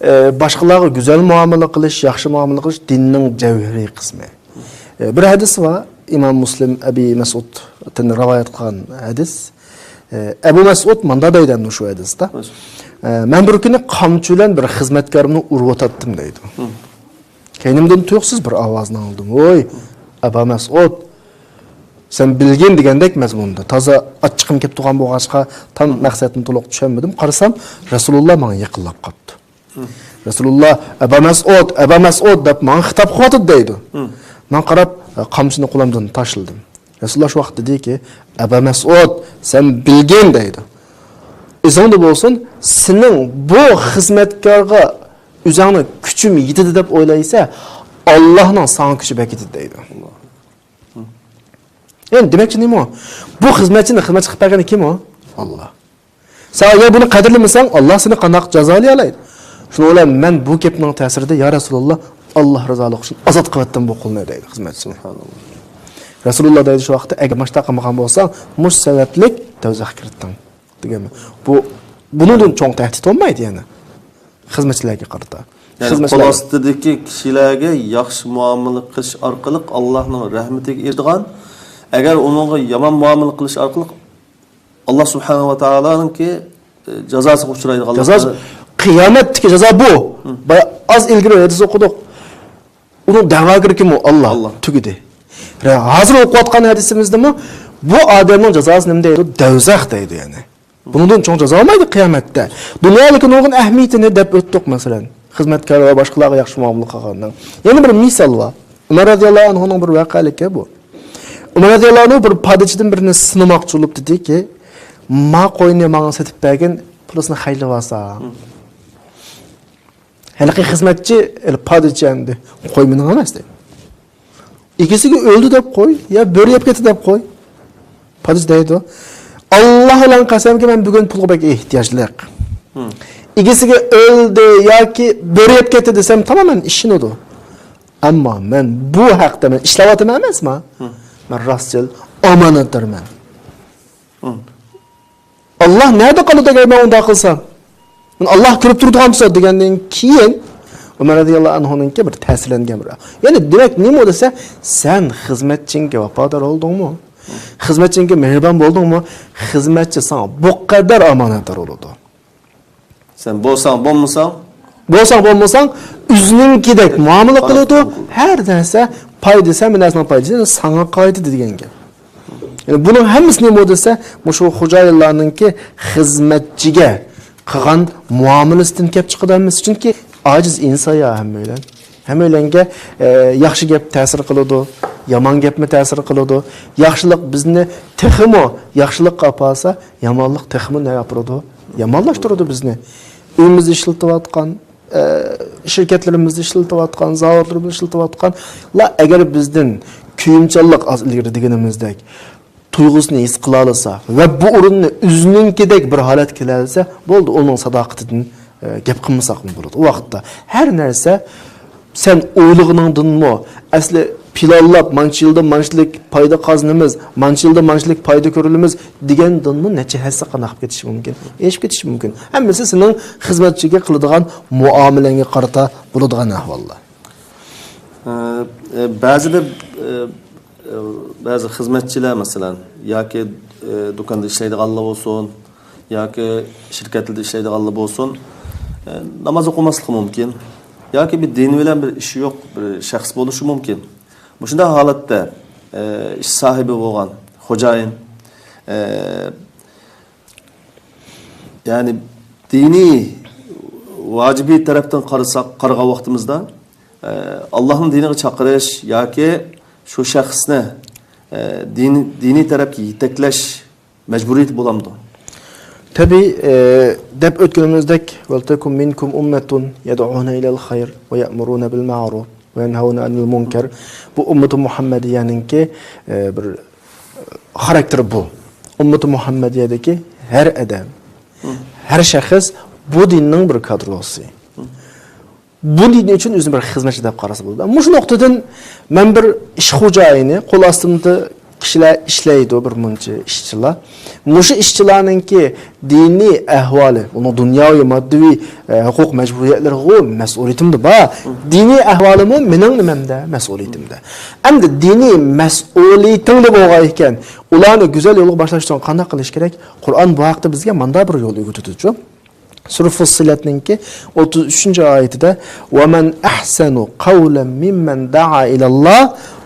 ئە، باشقىلارغا گۈزەل مۇئامىلە قىلىش، ياخشى مۇئامىلە قىلىش دىننىڭ جەۋھىرىي قىسمى. ئە، بىر ھەدىس بار، ئىمام مۇسلىم ئەبى مەسئۇدتىن رىۋايەت قىلغان ھەدىس. ئە، ئەبۇ مەسئۇد مۇنداق دەيدۇ ئەمدى شۇ ھەدىستە. خوش. ئە، مەن بىر كۈنى قامچا بىلەن بىر خىزمەتكارىمنى ئۇرۇۋاتاتتىم دەيدۇ. ھە. كەينىمدىن تۇيۇقسىز بىر ئاۋازنى ئاڭلىدىم. ۋوي، ئەبا مەسئۇد، سەن بىلگىن دېگەندەك مەزمۇندا. تازا ئاچچىقىم كەپ تۇرغان بولغاچقا، تام مەقسەتنى تولۇق چۈشەنمىدىم. قارىسام، رەسۇلۇللا ماڭا يېقىنلاپ قاپتۇ. رەسۇلۇللا، ئەبا مەسئۇد، ئەبا مەسئۇد دەپ ماڭا خىتاب قىلىۋاتىدۇ دەيدۇ. مەن قاراپ، قامچىنى قولۇمدىن تاشلىدىم. رەسۇلۇللا شۇ ۋاقىت دېدىكى، ئەبا مەسئۇد، سەن بىلگىن دەيدۇ. ئېسىڭدە بولسۇن، سېنىڭ بۇ خىزمەتكارغا ئۆزۈڭنىڭ كۈچۈم يېتىدۇ دەپ ئويلايسەن، ئاللانىڭ ساڭا كۈچى بەك يېتىدۇ دەيدۇ. يەنى دېمەكچى نېمە ئۇ؟ بۇ خىزمەتچىنى خىزمەتچى قىلىپ بەرگەن كىم ئۇ؟ ئاللا. سەن ئەگەر بۇنى قەدىرلىمىسەڭ، ئاللا سېنى قانداق جازالىيالايدۇ؟ شۇنىڭ بىلەن مەن بۇ گەپنىڭ تەسىرىدە، يا رەسۇلۇللا، ئاللا رىزالىقى ئۈچۈن ئازاد قىلىۋەتتىم بۇ قۇلنى دەيدۇ خىزمەتچىسى. سۇبھاناللا. رەسۇلۇللا دەيدۇ شۇ ۋاقىتتا، ئەگەر مۇشۇنداق قىلمىغان بولساڭ، مۇشۇ سەۋەبلىك دوزاخقا كىردىڭ دېگەن. بۇ، بۇنىڭدىن چوڭ تەھدىت بولمايدۇ يەنى. خىزمەتچىلەرگە قارىتا. يەنى خىزمەتچىلەر قول ئاستىدىكى كىشىلەرگە ياخشى مۇئامىلە قىلىش ئارقىلىق ئاللانىڭ رەھمىتىگە ئېرىشىدىغان، ئەگەر ئۇنىڭغا يامان مۇئامىلە قىلىش ئارقىلىق ئاللا سۇبھانەھۇ ۋە تائالانىڭكى، ئە، جازاسىغا ئۇچرايدىغانلىقى. جازا، قىيامەتتىكى جازا بۇ. ھە. بايا-، ئاز ئىلگىرى ھەدىس ئوقۇدۇق. ئۇنىڭ دەۋاگىرى كىم ئۇ؟ ئاللا. ئاللا. تۈگىدى. ھازىر ئوقۇۋاتقان ھەدىسىمىزدىمۇ بۇ ئادەمنىڭ جازاسى نېمە دەيدۇ؟ دوزاخ دەيدۇ يەنى. بۇنىڭدىن چوڭ جازا بولمايدۇ قىيامەتتە. دۇنيادىكى نۇرغۇن ئەھمىيىتىنى دەپ ئۆتتۇق، مەسىلەن، خىزمەتكار ۋە باشقىلارغا ياخشى مۇئامىلە قىلغاننىڭ. يەنە بىر مىسال بار. ئۆمەر رەزىياللاھۇ ئەنھۇنىڭ بىر ۋەقەلىكى بۇ. ئۆمەر رەزىياللاھۇ ئەنھۇ بىر پادىچىدىن بىرنى سىنىماقچى بولۇپ دېدىكى، ما قوينى ماڭا سېتىپ بەرگىن، پۇلىسىنى خەجلىۋالسام. ھېلىقى خىزمەتچى، ھېلى پادىچى ئەمدى، قوي مېنىڭ ئەمەس دەيدۇ. ئىگىسىگە ئۆلدى دەپ قوي، يا بۆرە يەپ كەتتى دەپ قوي. پادىچى دەيدۇ، ئاللا بىلەن قەسەمكى، مەن بۈگۈن پۇلغا بەك ئېھتىياجلىق. ھىم. ئىگىسىگە ئۆلدى ياكى بۆرە يەپ كەتتى دېسەم، تامامەن ئىشىنىدۇ. ئەمما مەن بۇ ھەقتە مەن ئىشلەۋاتىمەن ئەمەسما؟ ھىم. مەن راستچىل ئامانەتدارمەن. ھىم. ئاللا نەدە قالىدۇ ئەگەر مەن ئۇنداق قىلسام؟ مەن ئاللا كۆرۈپ تۇرىدىغان بولسا دېگەندىن كېيىن، ئۆمەر رەزىياللاھۇ ئەنھۇنىڭكى بىر تەسىرلەنگەن بىر. يەنى دېمەك نېمە دېسە، سەن خىزمەتچىڭگە ۋاپادار بولدۇڭمۇ؟ خىزمەتچىڭگە مېھرىبان بولدۇڭمۇ؟ خىزمەتچى ساڭا بۇ قەدەر ئامانەتدار بولىدۇ. سەن بولساڭ، بولمىساڭ؟ بولساڭ، بولمىساڭ، ئۆزىنىڭكىدەك مۇئامىلە قىلىدۇ. ھەر نەرسە پايدىسى، ھەممە نەرسىنىڭ پايدىسى ساڭا قايتىدۇ دېگەن گەپ. يەنى بۇنىڭ ھەممىسى نېمە دېسە، مۇشۇ خوجايىنلارنىڭكى خىزمەتچىگە قىلغان مۇئامىلىسىدىن كەپ چىقىدۇ ھەممىسى. چۈنكى ئاجىز ئىنسان يا ھەممەيلەن. ھەممەيلەنگە، ئە، ياخشى گەپ تەسىر قىلىدۇ، يامان گەپمۇ تەسىر قىلىدۇ. ياخشىلىق بىزنى تېخىمۇ ياخشىلىققا ئاپارسا، يامانلىق تېخىمۇ نەگە ئاپىرىدۇ؟ يامانلاشتۇرىدۇ بىزنى. ئۆيىمىزدە ئىشلىتىۋاتقان، ئە، شىركەتلىرىمىزدە ئىشلىتىۋاتقان، زاۋۇتلىرىمىزدا ئىشلىتىۋاتقانلار ئەگەر بىزدىن كۆيۈمچانلىق، ئاز ئىلگىرى دېگىنىمىزدەك، تۇيغۇسىنى ھېس قىلالىسا ۋە بۇ ئورۇننى ئۆزىنىڭكىدەك بىر ھالەتكە كېلەلىسە، بولدى، ئۇنىڭ ساداقىتىدىن، ئە، گەپ قىلمىساقمۇ بولىدۇ. ئۇ ۋاقىتتا ھەر نەرسە سەن ئويلىغىنىڭدىنمۇ، ئەسلى پىلانلاپ، مانچە يىلدا مانچىلىك پايدا قازىنىمىز، مانچە يىلدا مانچىلىك پايدا كۆرىمىز دېگەندىنمۇ نەچچە ھەسسە قانداق قىلىپ كېتىشى مۇمكىن؟ ئېشىپ كېتىشى مۇمكىن. ھەممىسى سېنىڭ خىزمەتچىگە قىلىدىغان مۇئامىلەڭگە قارىتا بولىدىغان ئەھۋاللار. ئە، ئە، بەزىدە، ئە، ئە، بەزى خىزمەتچىلەر، مەسىلەن، ياكى، ئە، دۇكاندا ئىشلەيدىغانلار بولسۇن، ياكى شىركەتلەردە ئىشلەيدىغانلار بولسۇن، ئە، ناماز ئوقۇماسلىقى مۇمكىن. ياكى بىر دىنى بىلەن بىر ئىشى يوق بىر شەخس بولۇشى مۇمكىن. مۇشۇنداق ھالەتتە، ئە، ئىش ساھىبى بولغان خوجايىن، ئە، يەنى دىنىي ۋاجىبىي تەرەپتىن قارىساق، قارىغان ۋاقتىمىزدا، ئە، ئاللاھنىڭ دىنىغا چاقىرىش ياكى شۇ شەخسنى، ئە، دىن-، دىنىي تەرەپكە يېتەكلەش مەجبۇرىيىتى بولامدۇ؟ تەبىئىي، ئە، دەپ ئۆتكىنىمىزدەك، ولتكن منكم أمة يدعون إلى الخير ويأمرون بالمعروف وينهون عن المنكر. بۇ ئۈممىتى مۇھەممەدىيەنىڭكى، ئە، بىر، ئە، خاراكتېرى بۇ. ئۈممىتى مۇھەممەدىيەدىكى ھەر ئادەم، ھەر شەخس بۇ دىننىڭ بىر كادىرلىسى. بۇ دىن ئۈچۈن ئۆزىنى بىر خىزمەتچى دەپ قارىسا بولىدۇ. مۇشۇ نۇقتىدىن مەن بىر ئىش خوجايىنى، قول ئاستىمدا كىشىلەر ئىشلەيدۇ، بىر مۇنچە ئىشچىلار. مۇشۇ ئىشچىلارنىڭكى دىنىي ئەھۋالى، ئۇنىڭ دۇنياۋى، ماددىي، ئە، ھوقۇق مەجبۇرىيەتلىرىغۇ مەسئۇلىيىتىمدە بار. دىنىي ئەھۋالىمۇ مېنىڭ نېمەمدە، مەسئۇلىيىتىمدە. ئەمدى دىنىي مەسئۇلىيىتىڭدە بولغان ئىكەن، ئۇلارنى گۈزەل يولغا باشلاش ئۈچۈن قانداق قىلىش كېرەك؟ قۇرئان بۇ ھەقتە بىزگە مانداق بىر يول ئۆگىتىدۇ. سۈرە فۇسسىلەتنىڭكى ئوتتۇز ئۈچىنچى ئايىتىدە، ومن أحسن قولا ممن دعا إلى الله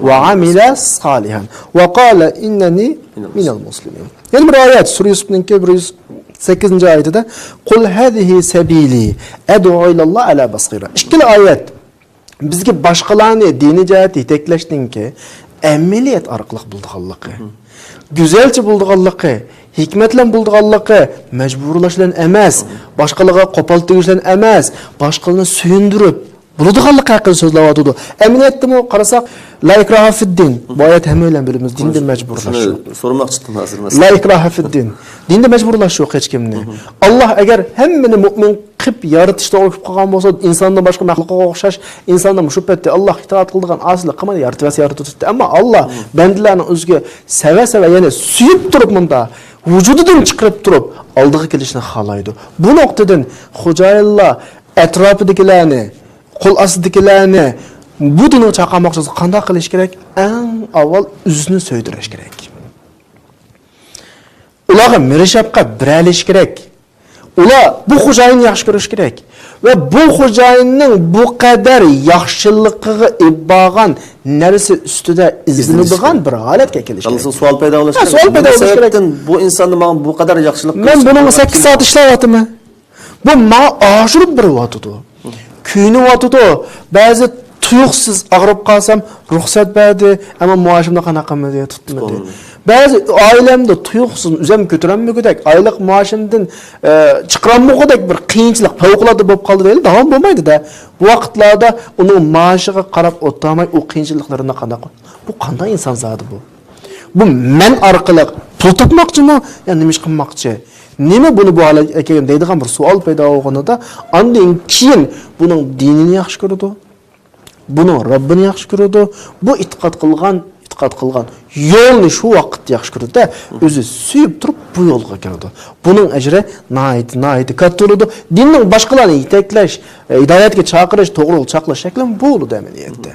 وعمل صالحا وقال إنني من المسلمين. يەنە بىر ئايەت، سۈرە يۈسۈفنىڭكى بىر يۈز سەككىزىنچى ئايىتىدە، قل هذه سبيلي أدعو إلى الله على بصيرة. ئىككىلا ئايەت بىزگە باشقىلارنى دىنىي جەھەتتە يېتەكلەشنىڭكى ئەمەلىيەت ئارقىلىق بولىدىغانلىقى، گۈزەلچە بولىدىغانلىقى، ھېكمەت بىلەن بولىدىغانلىقى، مەجبۇرلاش بىلەن ئەمەس، باشقىلارغا قوپال تېگىش بىلەن ئەمەس، باشقىلارنى سۆيۈندۈرۈپ بولىدىغانلىقى ھەققىدە سۆزلەۋاتىدۇ. ئەمەلىيەتتىمۇ قارىساق، لا ئىكراھە فىددىن، بۇ ئايەت ھەممەيلەن بىلىمىز، دىندا مەجبۇرلاش يوق. سورىماقچى ئىدىم ھازىر مەسىلەن. لا ئىكراھە فىددىن. دىندا مەجبۇرلاش يوق ھېچكىمنى. ئاللاھ ئەگەر ھەممىنى مۇئمىن قىلىپ يارىتىش توغرا كېلىپ قالغان بولسا، ئىنساندىن باشقا مەخلۇققا ئوخشاش، ئىنساندا مۇشۇ پەتتە ئاللاھقا ئىتائەت قىلىدىغان ئاسىيلىق قىلمايدۇ، يارىتىۋەتسە يارىتىۋېتىدۇ. ئەمما ئاللاھ بەندىلەرنىڭ ئۆزىگە سەۋە-سەۋە، يەنى سۆيۈپ تۇرۇپ مۇندا ۋۇجۇدىدىن چىقىرىپ تۇرۇپ ئالدىغا كېلىشنى خالايدۇ. بۇ نۇقتىدىن خوجايىنلار ئەتراپىدىكىلەرنى، قول ئاستىدىكىلەرنى بۇ دىنغا چاقىرماقچى بولسا قانداق قىلىش كېرەك؟ ئەڭ ئاۋۋال ئۆزىنى سۆيدۈرۈش كېرەك. ئۇلارغا مىرىشەپقەت بېرەلىشى كېرەك. ئۇلار بۇ خوجايىننى ياخشى كۆرۈشى كېرەك. ۋە بۇ خوجايىننىڭ بۇ قەدەر ياخشىلىقىغا ئېلىپ بارغان نەرسە ئۈستىدە ئىزدىنىدىغان بىر ھالەتكە كېلىشى كېرەك. سوئال پەيدا بولۇشى كېرەك. سوئال پەيدا بولۇشى كېرەك. بۇ ئىنساننى ماڭا بۇ قەدەر ياخشىلىق قىلىش، مەن بۇنىڭغا سەككىز سائەت ئىشلەۋاتىمەن. بۇ ماڭا ئاشۇرۇپ بېرىۋاتىدۇ. كۆيۈنۈۋاتىدۇ. بەزى تۇيۇقسىز ئاغرىپ قالسام، رۇخسەت بەردى، ئەمما مائاشىمنى قانداق قىلمىدى، تۇتمىدى. بەزى ئائىلەمدە تۇيۇقسىز ئۆزۈم كۆتۈرەلمىگۈدەك، ئايلىق مائاشىمدىن، ئە، چىقىرالمىغۇدەك بىر قىيىنچىلىق، پەۋقۇلئاددە بولۇپ قالدى دەيلى، داۋام بولمايدۇ-دە. بۇ ۋاقىتلاردا ئۇنىڭ مائاشىغا قاراپ ئولتۇرماي، ئۇ قىيىنچىلىقلىرىنى قانداق، بۇ قانداق ئىنسان زادى بۇ؟ بۇ مەن ئارقىلىق پۇل تاپماقچىمۇ؟ يا نېمە ئىش قىلماقچى؟ نېمە بۇنى بۇ ھالەتكە ئەكەلگەن دەيدىغان بىر سوئال پەيدا بولغىنىدا، ئاندىن كېيىن بۇنىڭ دىنىنى ياخشى كۆرىدۇ، بۇنىڭ رەببىنى ياخشى كۆرىدۇ، بۇ ئېتىقاد قىلغان، ئېتىقاد قىلغان يولنى شۇ ۋاقىتتا ياخشى كۆرىدۇ-دە، ئۆزى سۆيۈپ تۇرۇپ بۇ يولغا كىرىدۇ. بۇنىڭ ئەجرى ناھايىتى، ناھايىتى كاتتا بولىدۇ. دىننىڭ باشقىلارنى يېتەكلەش، ھىدايەتكە چاقىرىش، توغرا يولغا چاقىرىش شەكلىمۇ بۇ بولىدۇ ئەمەلىيەتتە.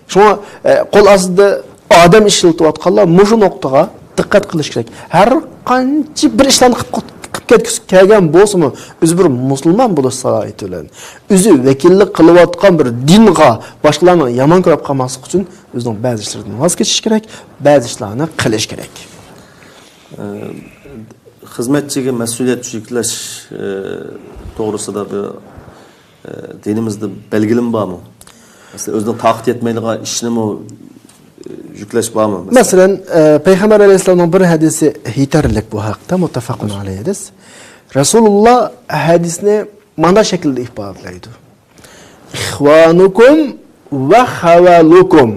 شۇڭا، ئە، قول ئاستىدا ئادەم ئىشلىتىۋاتقانلار مۇشۇ نۇقتىغا دىققەت قىلىش كېرەك. ھەر قانچە بىر ئىشلارنى قىلىپ، قىلىپ كەتكۈسى كەلگەن بولسىمۇ، ئۆزى بىر مۇسۇلمان بولۇش سالاھىيىتى بىلەن، ئۆزى ۋەكىللىك قىلىۋاتقان بىر دىنغا باشقىلارنى يامان كۆرۈپ قالماسلىق ئۈچۈن ئۆزىنىڭ بەزى ئىشلىرىدىن ۋاز كېچىش كېرەك، بەزى ئىشلارنى قىلىش كېرەك. ئە، خىزمەتچىگە مەسئۇلىيەت يۈكلەش، ئە، توغرىسىدا بىر ئە، دىنىمىزدا بەلگىلىمە بارمۇ؟ مەسىلەن، ئۆزىنىڭ تاقىتى يەتمەيدىغان ئىشنىمۇ، ئە، يۈكلەش بارمۇ؟ مەسىلەن، ئە، پەيغەمبەر ئەلەيھىسسالامنىڭ بىر ھەدىسى يېتەرلىك بۇ ھەقتە، مۇتتەفەقۇن ئەلەيھ ھەدىس. رەسۇلۇللا ھەدىسنى مانا شەكىلدە ئىپادىلەيدۇ. ئىخۋانۇكۇم ۋە خەۋەلۇكۇم.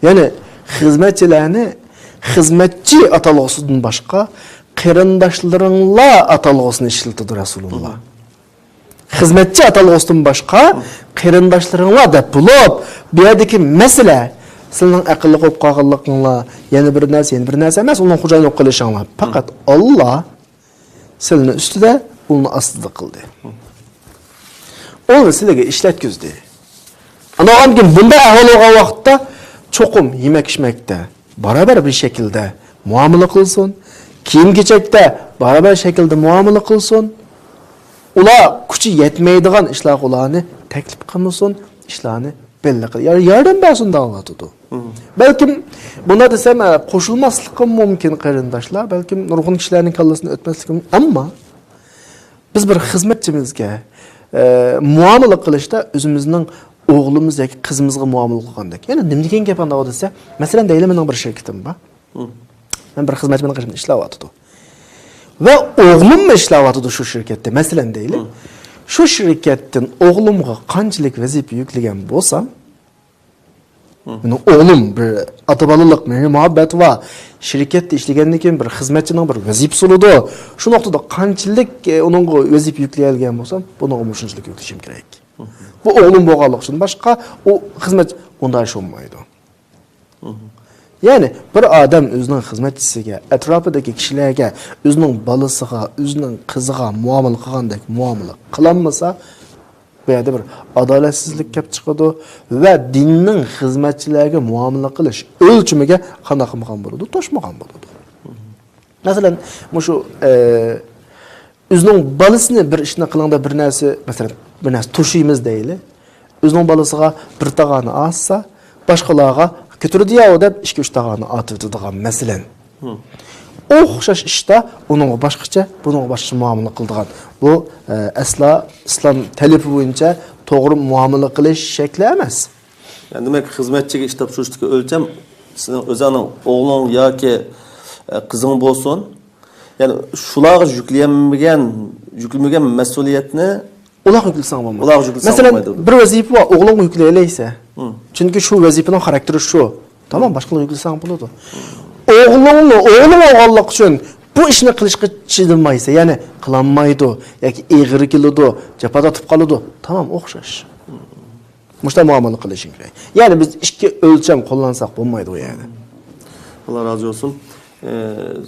يەنى خىزمەتچىلەرنى خىزمەتچى ئاتالغۇسىدىن باشقا قېرىنداشلىرىڭلار ئاتالغۇسىنى ئىشلىتىدۇ رەسۇلۇللا. خىزمەتچى ئاتالغۇسىدىن باشقا قېرىنداشلىرىڭلار دەپ بولۇپ، بۇ يەردىكى مەسىلە سىلىنىڭ ئەقىللىق بولۇپ قالغانلىقىڭلار، يەنە بىر نەرسە، يەنە بىر نەرسە ئەمەس، ئۇنىڭ خوجايىنى بولۇپ قېلىشىڭلار. پەقەت ئاللا سىلىنى ئۈستىدە، ئۇلنى ئاستىدا قىلدى. ئۇلنى سىلىگە ئىشلەتكۈزدى. ئاندىن كېيىن بۇنداق ئەھۋال بولغان ۋاقىتتا چوقۇم يېمەك-ئىچمەكتە بارابەر بىر شەكىلدە مۇئامىلە قىلسۇن. كىيىم-كېچەكتە بارابەر شەكىلدە مۇئامىلە قىلسۇن. ئۇلار كۈچى يەتمەيدىغان ئىشلارغا ئۇلارنى تەكلىپ قىلمىسۇن، ئىشلارنى بەللى قىل، يار-، ياردەم بەرسۇن دەۋاتىدۇ. بەلكىم بۇنداق دېسەم، ئە، قوشۇلماسلىقىم مۇمكىن، قېرىنداشلار. بەلكىم نۇرغۇن كىشىلەرنىڭ كاللىسىدىن ئۆتمەسلىكىم. ئەمما بىز بىر خىزمەتچىمىزگە، ئە، مۇئامىلە قىلىشتا ئۆزىمىزنىڭ ئوغلىمىز ياكى قىزىمىزغا مۇئامىلە قىلغاندەك. يەنە نېمە دېگەن گەپ ئانداق دېسە، مەسىلەن، دەيلى، مېنىڭ بىر شىركىتىم بار. مەن بىر خىزمەتچى مېنىڭ قېشىمدا ئىشلەۋاتىدۇ. ۋە ئوغلۇممۇ ئىشلەۋاتىدۇ شۇ شىركەتتە، مەسىلەن دەيلى. شۇ شىركەتتىن ئوغلۇمغا قانچىلىك ۋەزىپە يۈكلىگەن بولسام، مېنىڭ ئوغلۇم بىر ئاتا بالىلىق مېھرى مۇھەببەت بار، شىركەتتە ئىشلىگەندىن كېيىن بىر خىزمەتچىنىڭ بىر ۋەزىپىسى بولىدۇ. شۇ نۇقتىدا قانچىلىك، ئە، ئۇنىڭغا ۋەزىپە يۈكلىيەلگەن بولسام، بۇنىڭغا مۇشۇنچىلىك يۈكلىشىم كېرەك. بۇ ئوغلۇم بولغانلىقى ئۈچۈن، باشقا ئۇ خىزمەتچى ئۇنداق ئىش بولمايدۇ. يەنى بىر ئادەم ئۆزىنىڭ خىزمەتچىسىگە، ئەتراپىدىكى كىشىلەرگە، ئۆزىنىڭ بالىسىغا، ئۆزىنىڭ قىزىغا مۇئامىلە قىلغاندەك مۇئامىلە قىلالمىسا، بۇ يەردە بىر ئادالەتسىزلىك كەپ چىقىدۇ ۋە دىننىڭ خىزمەتچىلەرگە مۇئامىلە قىلىش ئۆلچىمىگە قانداق قىلمىغان بولىدۇ؟ توشمىغان بولىدۇ. مەسىلەن، مۇشۇ، ئە، ئۆزىنىڭ بالىسىنى بىر ئىشنى قىلىڭدا بىر نەرسە، مەسىلەن، بىر نەرسە توشۇيمىز دەيلى. ئۆزىنىڭ بالىسىغا بىر تاغارنى ئاتسا، باشقىلارغا كۆتۈردى ياۋۇ دەپ ئىككى-ئۈچ تاغارنى ئاتىۋېتىدىغان، مەسىلەن. ئوخشاش ئىشتا ئۇنىڭغا باشقىچە، بۇنىڭغا باشقىچە مۇئامىلە قىلىدىغان. بۇ، ئە، ئەسلا ئىسلام تەلىپى بويىچە توغرا مۇئامىلە قىلىش شەكلى ئەمەس. يەنى دېمەك، خىزمەتچىگە ئىش تاپشۇرۇشتىكى ئۆلچەم سېنىڭ ئۆزۈڭنىڭ ئوغلۇڭ ياكى، ئە، قىزىڭ بولسۇن. يەنى شۇلارغا يۈكلىيەلمىگەن، يۈكلىمىگەن مەسئۇلىيەتنى ئۇلارغا يۈكلىسەڭ بولمايدۇ. ئۇلارغا يۈكلىسەڭ مەسىلەن، بولمايدۇ. بىر ۋەزىپە بار، ئوغلۇڭغا يۈكلىيەلەيسەن. چۈنكى شۇ ۋەزىپىنىڭ خاراكتېرى شۇ. تامام، باشقىلارغا يۈكلىسەڭ بولىدۇ. ئوغلۇڭنى، ئوغلۇڭ بولغانلىقى ئۈچۈن بۇ ئىشنى قىلىشقا چىدىمايسەن، يەنى قىلالمايدۇ ياكى ئېغىر كېلىدۇ، جاپا تارتىپ قالىدۇ. تامام، ئوخشاش. مۇشۇنداق مۇئامىلە قىلىشىڭ كېرەك. يەنى بىز ئىككى ئۆلچەم قوللانساق بولمايدۇ ئۇ يەردە. ئاللا رازى بولسۇن. ئە،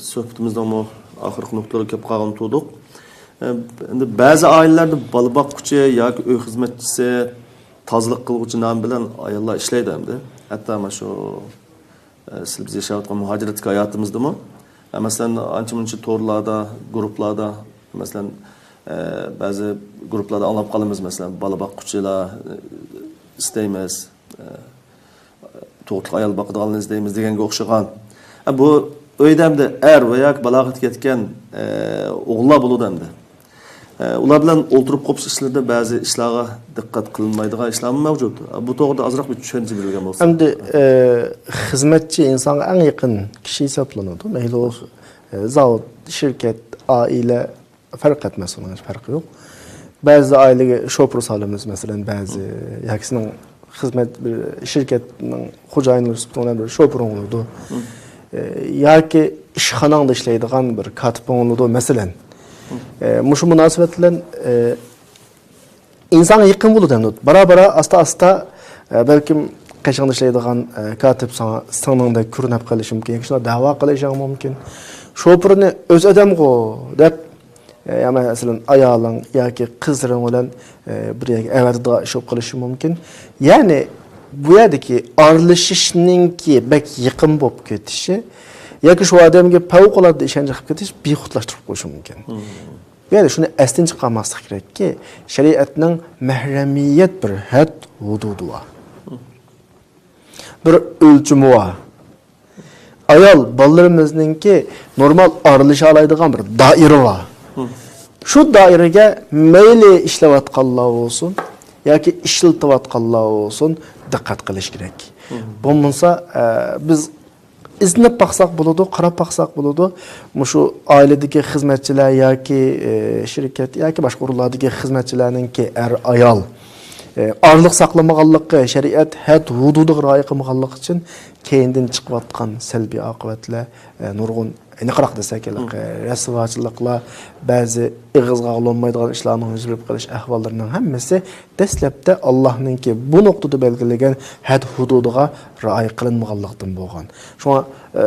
سۆھبىتىمىزنىڭمۇ ئاخىرقى نۇقتىلىرىغا كېلىپ قالغىلى تۇردۇق. ئە، ئەمدى بەزى ئائىلىلەردە بالا باققۇچى ياكى ئۆي خىزمەتچىسى، تازىلىق قىلغۇچى نامى بىلەن ئاياللار ئىشلەيدۇ ئەمدى. ھەتتا مانا شۇ، ئە، سىز بىز ياشاۋاتقان مۇھاجىرەتتىكى ھاياتىمىزدىمۇ، ئە، مەسىلەن، ئانچە-مۇنچە تورلاردا، گۇرۇپپىلاردا، مەسىلەن، ئە، بەزى گۇرۇپپىلاردا ئاڭلاپ قالىمىز، مەسىلەن، بالا باققۇچىلار، ئە، ئىستەيمىز، ئە، تۇغۇتلۇق ئايال باقىدىغانلارنى ئىزدەيمىز دېگەنگە ئوخشىغان. ئە، بۇ ئۆيدە ئەمدى ئەر ۋە ياكى بالاغەتكە يەتكەن، ئە، ئوغۇللار بولىدۇ ئەمدى. ئە، ئۇلار بىلەن ئولتۇرۇپ قوپۇش ئىشلىرىدا بەزى ئىشلارغا دىققەت قىلىنمايدىغان ئىشلارمۇ مەۋجۇت. ئە، بۇ توغرىدا ئازراق بىر چۈشەنچە بېرىلگەن بولسا. ئەمدى، ئە، خىزمەتچى ئىنسانغا ئەڭ يېقىن كىشى ھېسابلىنىدۇ. مەيلى ئۇ، ئە، زاۋۇت، شىركەت، ئائىلە، پەرق ئەتمەس، ئۇنىڭ ھېچ پەرقى يوق. بەزى ئائىلىگە شوپۇر سالىمىز، مەسىلەن، بەزى ياكى سېنىڭ خىزمەت، بىر شىركەتنىڭ خوجايىنى سۈپىتىڭ بىلەن بىر شوپۇرۇڭ بولىدۇ. ئە، ياكى ئىشخاناڭدا ئىشلەيدىغان بىر كاتىپىڭ بولىدۇ، مەسىلەن. ئە، مۇشۇ مۇناسىۋەت بىلەن، ئە، ئىنسانغا يېقىن بولىدۇ ئەمدى. بارا-بارا، ئاستا-ئاستا، ئە، بەلكىم قېشىڭدا ئىشلەيدىغان، ئە، كاتىپ ساڭا سىڭلىڭدەك كۆرۈنۈپ قېلىشى مۇمكىن. ياكى شۇنداق دەۋا قىلىشىڭ مۇمكىن. شوپۇرنى ئۆز ئادەمغۇ دەپ، ئە، يا مەسىلەن، ئايالىڭ ياكى قىزلىرىڭ بىلەن، ئە، بىر يەرگە ئەۋەتىدىغان ئىش بولۇپ قېلىشى مۇمكىن. يەنى بۇ يەردىكى ئارىلىشىشنىڭكى بەك يېقىن بولۇپ كېتىشى ياكى شۇ ئادەمگە پەۋقۇلئاددە ئىشەنچ قىلىپ كېتىش بىخۇدلاشتۇرۇپ قويۇشى مۇمكىن. بۇ يەردە شۇنى ئەستىن چىقارماسلىق كېرەككى، شەرىئەتنىڭ مەھرەمىيەت بىر ھەد ھۇدۇدى بار. بىر ئۆلچىمى بار. ئايال بالىلىرىمىزنىڭكى نورمال ئارىلىشالايدىغان بىر دائىرە بار. شۇ دائىرىگە مەيلى ئىشلەۋاتقانلار بولسۇن ياكى ئىشلىتىۋاتقانلار بولسۇن، دىققەت قىلىش كېرەك. بولمىسا، ئە، بىز ئىزدىنىپ باقساق بولىدۇ، قاراپ باقساق بولىدۇ. مۇشۇ ئائىلىدىكى خىزمەتچىلەر ياكى، ئى، شىركەت ياكى باشقا ئورۇنلاردىكى خىزمەتچىلەرنىڭكى ئەر-ئايال، ئى، ئارىلىق ساقلىمىغانلىقى، شەرىئەت ھەد ھۇدۇدىغا رىئايە قىلمىغانلىقى ئۈچۈن كەينىدىن چىقىۋاتقان سەلبىي ئاقىۋەتلەر، ئى، نۇرغۇن، ئېنىقراق دېسەك، ھېلىقى رەسۋاچىلىقلار، بەزى ئېغىزغا ئالمايدىغان ئىشلارنىڭ يۈز بېرىپ قېلىش ئەھۋاللىرىنىڭ ھەممىسى دەسلەپتە ئاللاھنىڭكى بۇ نۇقتىدا بەلگىلىگەن ھەد ھۇدۇدىغا رىئايە قىلىنمىغانلىقتىن بولغان. شۇڭا، ئە،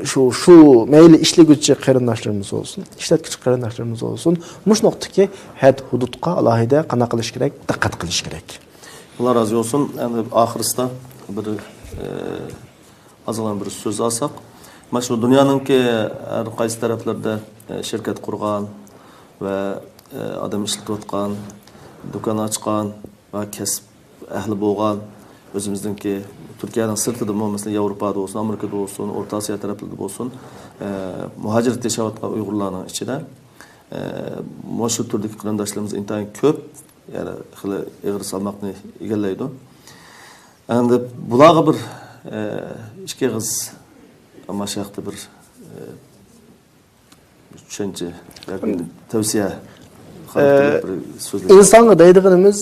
شۇ، شۇ مەيلى ئىشلىگۈچى قېرىنداشلىرىمىز بولسۇن، ئىشلەتكۈچى قېرىنداشلىرىمىز بولسۇن، مۇشۇ نۇقتىكى ھەد ھۇدۇدقا ئالاھىدە قانداق قىلىش كېرەك؟ دىققەت قىلىش كېرەك. ئاللا رازى بولسۇن. ئەمدى ئاخىرسىدا بىر، ئە، ئازغىنە بىر سۆز ئالساق، مانا شۇ دۇنيانىڭكى ھەر قايسى تەرەپلىرىدە، ئە، شىركەت قۇرغان ۋە ئادەم ئىشلىتىۋاتقان، دۇكان ئاچقان ۋە كەسىپ ئەھلى بولغان، ئۆزىمىزنىڭكى تۈركىيەنىڭ سىرتىدىمۇ، مەسىلەن، ياۋروپادا بولسۇن، ئامېرىكىدا بولسۇن، ئورتا ئاسىيا تەرەپلىرىدە بولسۇن، ئە، مۇھاجىرەتتە ياشاۋاتقان ئۇيغۇرلارنىڭ ئىچىدە، ئە، مۇشۇ تۈردىكى قېرىنداشلىرىمىز ئىنتايىن كۆپ، يەنى خېلى ئېغىر سالماقنى ئىگىلەيدۇ. ئەمدى بۇلارغا بىر، ئە، ئىككى ئېغىز، ئەمما شۇ ھەقتە بىر، ئە، چۈشەنچە ياكى تەۋسىيە خاراكتېرلىك بىر سۆزلەش. ئىنسانغا دەيدىغىنىمىز،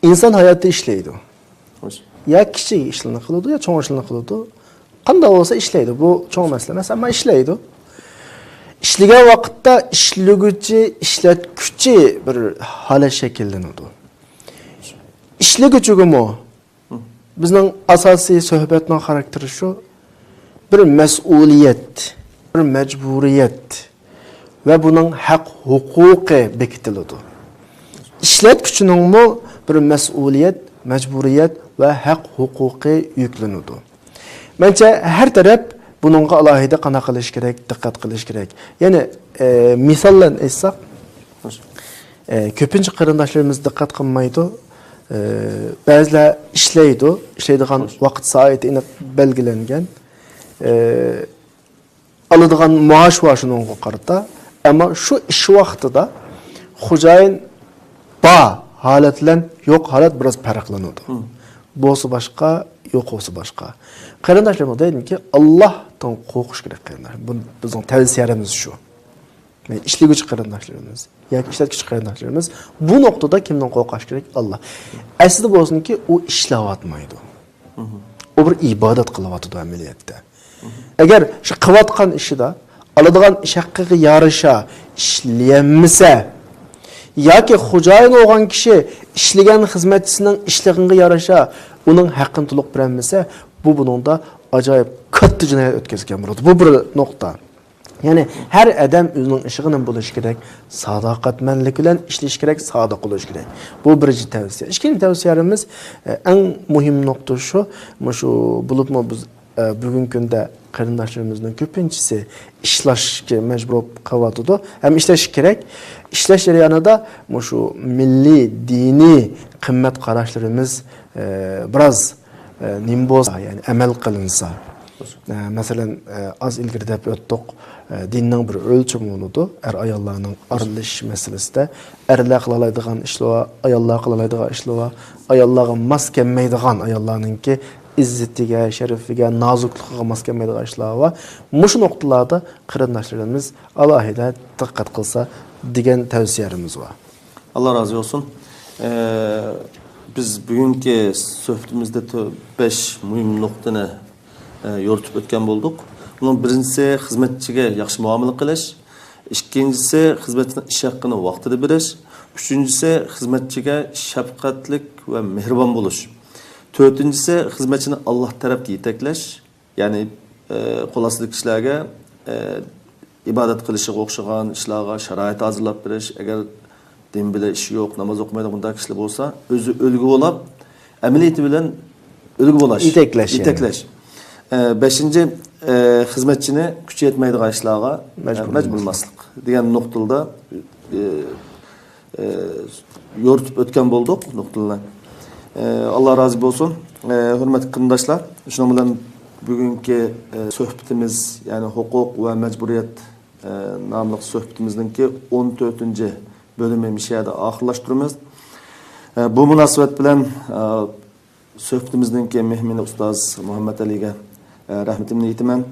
ئىنسان ھاياتتا ئىشلەيدۇ. خوش. يا كىچىك ئىشلارنى قىلىدۇ، يا چوڭ ئىشلارنى قىلىدۇ. قانداق بولسا ئىشلەيدۇ، بۇ چوڭ مەسىلە ئەمەس، ئەمما ئىشلەيدۇ. ئىشلىگەن ۋاقىتتا ئىشلىگۈچى، ئىشلەتكۈچى بىر ھالەت شەكىللىنىدۇ. ئىشلىگۈچىگىمۇ بىزنىڭ ئاساسىي سۆھبەتنىڭ خاراكتېرى شۇ، بىر مەسئۇلىيەت، بىر مەجبۇرىيەت ۋە بۇنىڭ ھەق ھوقۇقى بېكىتىلىدۇ. ئىشلەتكۈچىنىڭمۇ بىر مەسئۇلىيەت، مەجبۇرىيەت ۋە ھەق ھوقۇقى يۈكلىنىدۇ. مەنچە ھەر تەرەپ بۇنىڭغا ئالاھىدە قانداق قىلىش كېرەك، دىققەت قىلىش كېرەك. يەنى، ئە، مىسال بىلەن ئېيتساق، ئە، كۆپىنچە قېرىنداشلىرىمىز دىققەت قىلمايدۇ. ئە، بەزىلەر ئىشلەيدۇ، ئىشلەيدىغان ۋاقىت سائىتى ئېنىق بەلگىلەنگەن. ئە، ئالىدىغان مائاش بار شۇنىڭغا قارىتا. ئەمما شۇ ئىش ۋاقتىدا خوجايىن بار ھالەت بىلەن يوق ھالەت بىراز پەرقلىنىدۇ. بولسا باشقا، يوق بولسا باشقا. قېرىنداشلىرىمغا دەيمەنكى، ئاللاھتىن قورقۇش كېرەك، قېرىنداش. بۇ بىزنىڭ تەۋسىيەمىز شۇ. يەنى ئىشلىگۈچى قېرىنداشلىرىمىز ياكى ئىشلەتكۈچى قېرىنداشلىرىمىز بۇ نۇقتىدا كىمدىن قورقۇش كېرەك؟ ئاللا. ئەسلىدە بولسۇنكى، ئۇ ئىشلەۋاتمايدۇ. ئۇ بىر ئىبادەت قىلىۋاتىدۇ ئەمەلىيەتتە. ئەگەر شۇ قىلىۋاتقان ئىشىدا ئالىدىغان ئىش ھەققىگە يارىشا ئىشلىيەلمىسە ياكى خوجايىن بولغان كىشى ئىشلىگەن خىزمەتچىسىنىڭ ئىشلىغىنىغا يارىشا ئۇنىڭ ھەققىنى تولۇق بېرەلمىسە، بۇ بۇنىڭدا ئاجايىپ كاتتا جىنايەت ئۆتكۈزگەن بولىدۇ. بۇ بىر نۇقتا. يەنى ھەر ئادەم ئۆزىنىڭ ئىشىغا نېمە بولۇشى كېرەك؟ ساداقەتمەنلىك بىلەن ئىشلىشى كېرەك، سادىق بولۇشى كېرەك. بۇ بىرىنچى تەۋسىيە. ئىككىنچى تەۋسىيەمىز، ئە، ئەڭ مۇھىم نۇقتا شۇ، مۇشۇ بولۇپمۇ بىز، ئە، بۈگۈنكى كۈندە قېرىنداشلىرىمىزنىڭ كۆپىنچىسى ئىشلەشكە مەجبۇر بولۇپ قېلىۋاتىدۇ. ھەم ئىشلەشكە كېرەك. ئىشلەش جەريانىدا مۇشۇ مىللىي، دىنىي قىممەت قاراشلىرىمىز، ئە، بىراز ئە، نېمە بولسا، يەنى ئەمەل قىلىنسا. ئە، مەسىلەن، ئە، ئاز ئىلگىرى دەپ ئۆتتۇق. ئە، دىننىڭ بىر ئۆلچىمى بولىدۇ. ئەر-ئاياللارنىڭ ئارىلىشىش مەسىلىسىدە ئەرلەر قىلالايدىغان ئىشلار بار، ئاياللار قىلالايدىغان ئىشلار بار. ئاياللارغا ماس كەلمەيدىغان، ئاياللارنىڭكى ئىززىتىگە، شەرىپىگە، نازۇكلۇقىغا ماس كەلمەيدىغان ئىشلار بار. مۇشۇ نۇقتىلاردا قېرىنداشلىرىمىز ئالاھىدە دىققەت قىلسا دېگەن تەۋسىيەلىرىمىز بار. ئاللا رازى بولسۇن. ئە، بىز بۈگۈنكى سۆھبىتىمىزدە تۆ-، بەش مۇھىم نۇقتىنى، ئە، يورۇتۇپ ئۆتكەن بولدۇق. بۇنىڭ بىرىنچىسى خىزمەتچىگە ياخشى مۇئامىلە قىلىش، ئىككىنچىسى خىزمەتچىنىڭ ئىش ھەققىنى ۋاقتىدا بېرىش، ئۈچىنچىسى خىزمەتچىگە شەپقەتلىك ۋە مېھرىبان بولۇش، تۆتىنچىسى خىزمەتچىنى ئاللا تەرەپكە يېتەكلەش، يەنى، ئە، قول ئاستىدىكى كىشىلەرگە، ئە، ئىبادەت قىلىشىغا ئوخشىغان ئىشلارغا شارائىت ھازىرلاپ بېرىش، ئەگەر دىن بىلەن ئىشى يوق، ناماز ئوقۇمايدىغان بۇنداق كىشىلەر بولسا، ئۆزى ئۈلگە بولاپ، ئەمەلىيىتى بىلەن ئۈلگە بولاش. يېتەكلەش، يەنى. يېتەكلەش. ئە، بەشىنچى، ئە، خىزمەتچىنى كۈچى يەتمەيدىغان ئىشلارغا، ئە، مەجبۇر مەجبۇرلىماسلىق دېگەن نۇقتىلىدا، ئە، ئە، يورۇتۇپ ئۆتكەن بولدۇق نۇقتىلارنى. ئە، ئاللا رازى بولسۇن. ئە، ھۆرمەتلىك قېرىنداشلار، شۇنىڭ بىلەن بۈگۈنكى، ئە، سۆھبىتىمىز، يەنى ھوقۇق ۋە مەجبۇرىيەت، ئە، ناملىق سۆھبىتىمىزنىڭكى ئون تۆتىنچى بۆلۈمى مۇشۇ يەردە ئاخىرلاشتۇرىمىز. ئە، بۇ مۇناسىۋەت بىلەن، ئە، سۆھبىتىمىزنىڭكى مېھمىنى ئۇستاز مۇھەممەت ئەلىگە، ئە، رەھمىتىمنى ئېيتىمەن.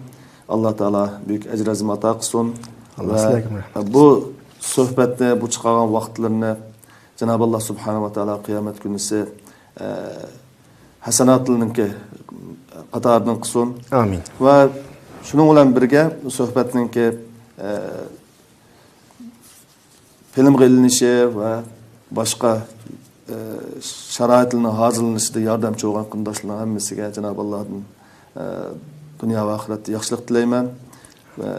ئاللا تائالا بۈيۈك ئەجر ئەزىم ئاتا قىلسۇن. ئاللا ۋە سىلەرگىمۇ رەھمەت بۇ سۆھبەتنى، بۇ چىقارغان ۋاقىتلىرىنى جانابى ئاللا سۇبھانەھۇ ۋە تائالا قىيامەت كۈنىسى، ئە، ھەسەناتلىرىنىڭكى قاتارىدىن قىلسۇن. ئامىن. ۋە شۇنىڭ بىلەن بىرگە سۆھبەتنىڭكى، ئە، فىلىمغا ئېلىنىشى ۋە باشقا، ئە، شارائىتلارنىڭ ھازىرلىنىشىدا ياردەمچى بولغان قېرىنداشلارنىڭ ھەممىسىگە جانابى ئاللادىن، ئە، دۇنيا ۋە ئاخىرەتتە ياخشىلىق تىلەيمەن. ۋە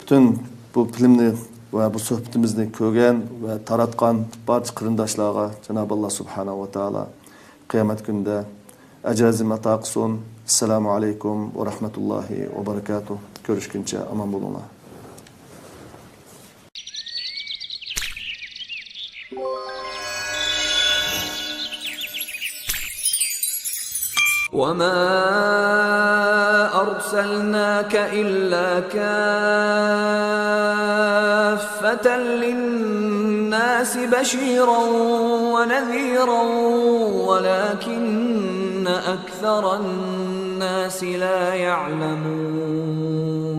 پۈتۈن بۇ فىلىمنى ۋە بۇ سۆھبىتىمىزنى كۆرگەن ۋە تاراتقان بارچە قېرىنداشلارغا جانابى ئاللا سۇبھانەھۇ ۋە تائالا قىيامەت كۈنىدە ئەجر ئەزىم ئاتا قىلسۇن. ئەسسالامۇ ئەلەيكۇم ۋە رەھمەتۇللاھى ۋە بەرىكاتۇھ. كۆرۈشكىنچە ئامان بولۇڭلار. وما أرسلناك إلا كافة للناس بشيرا ونذيرا ولكن أكثر الناس لا يعلمون.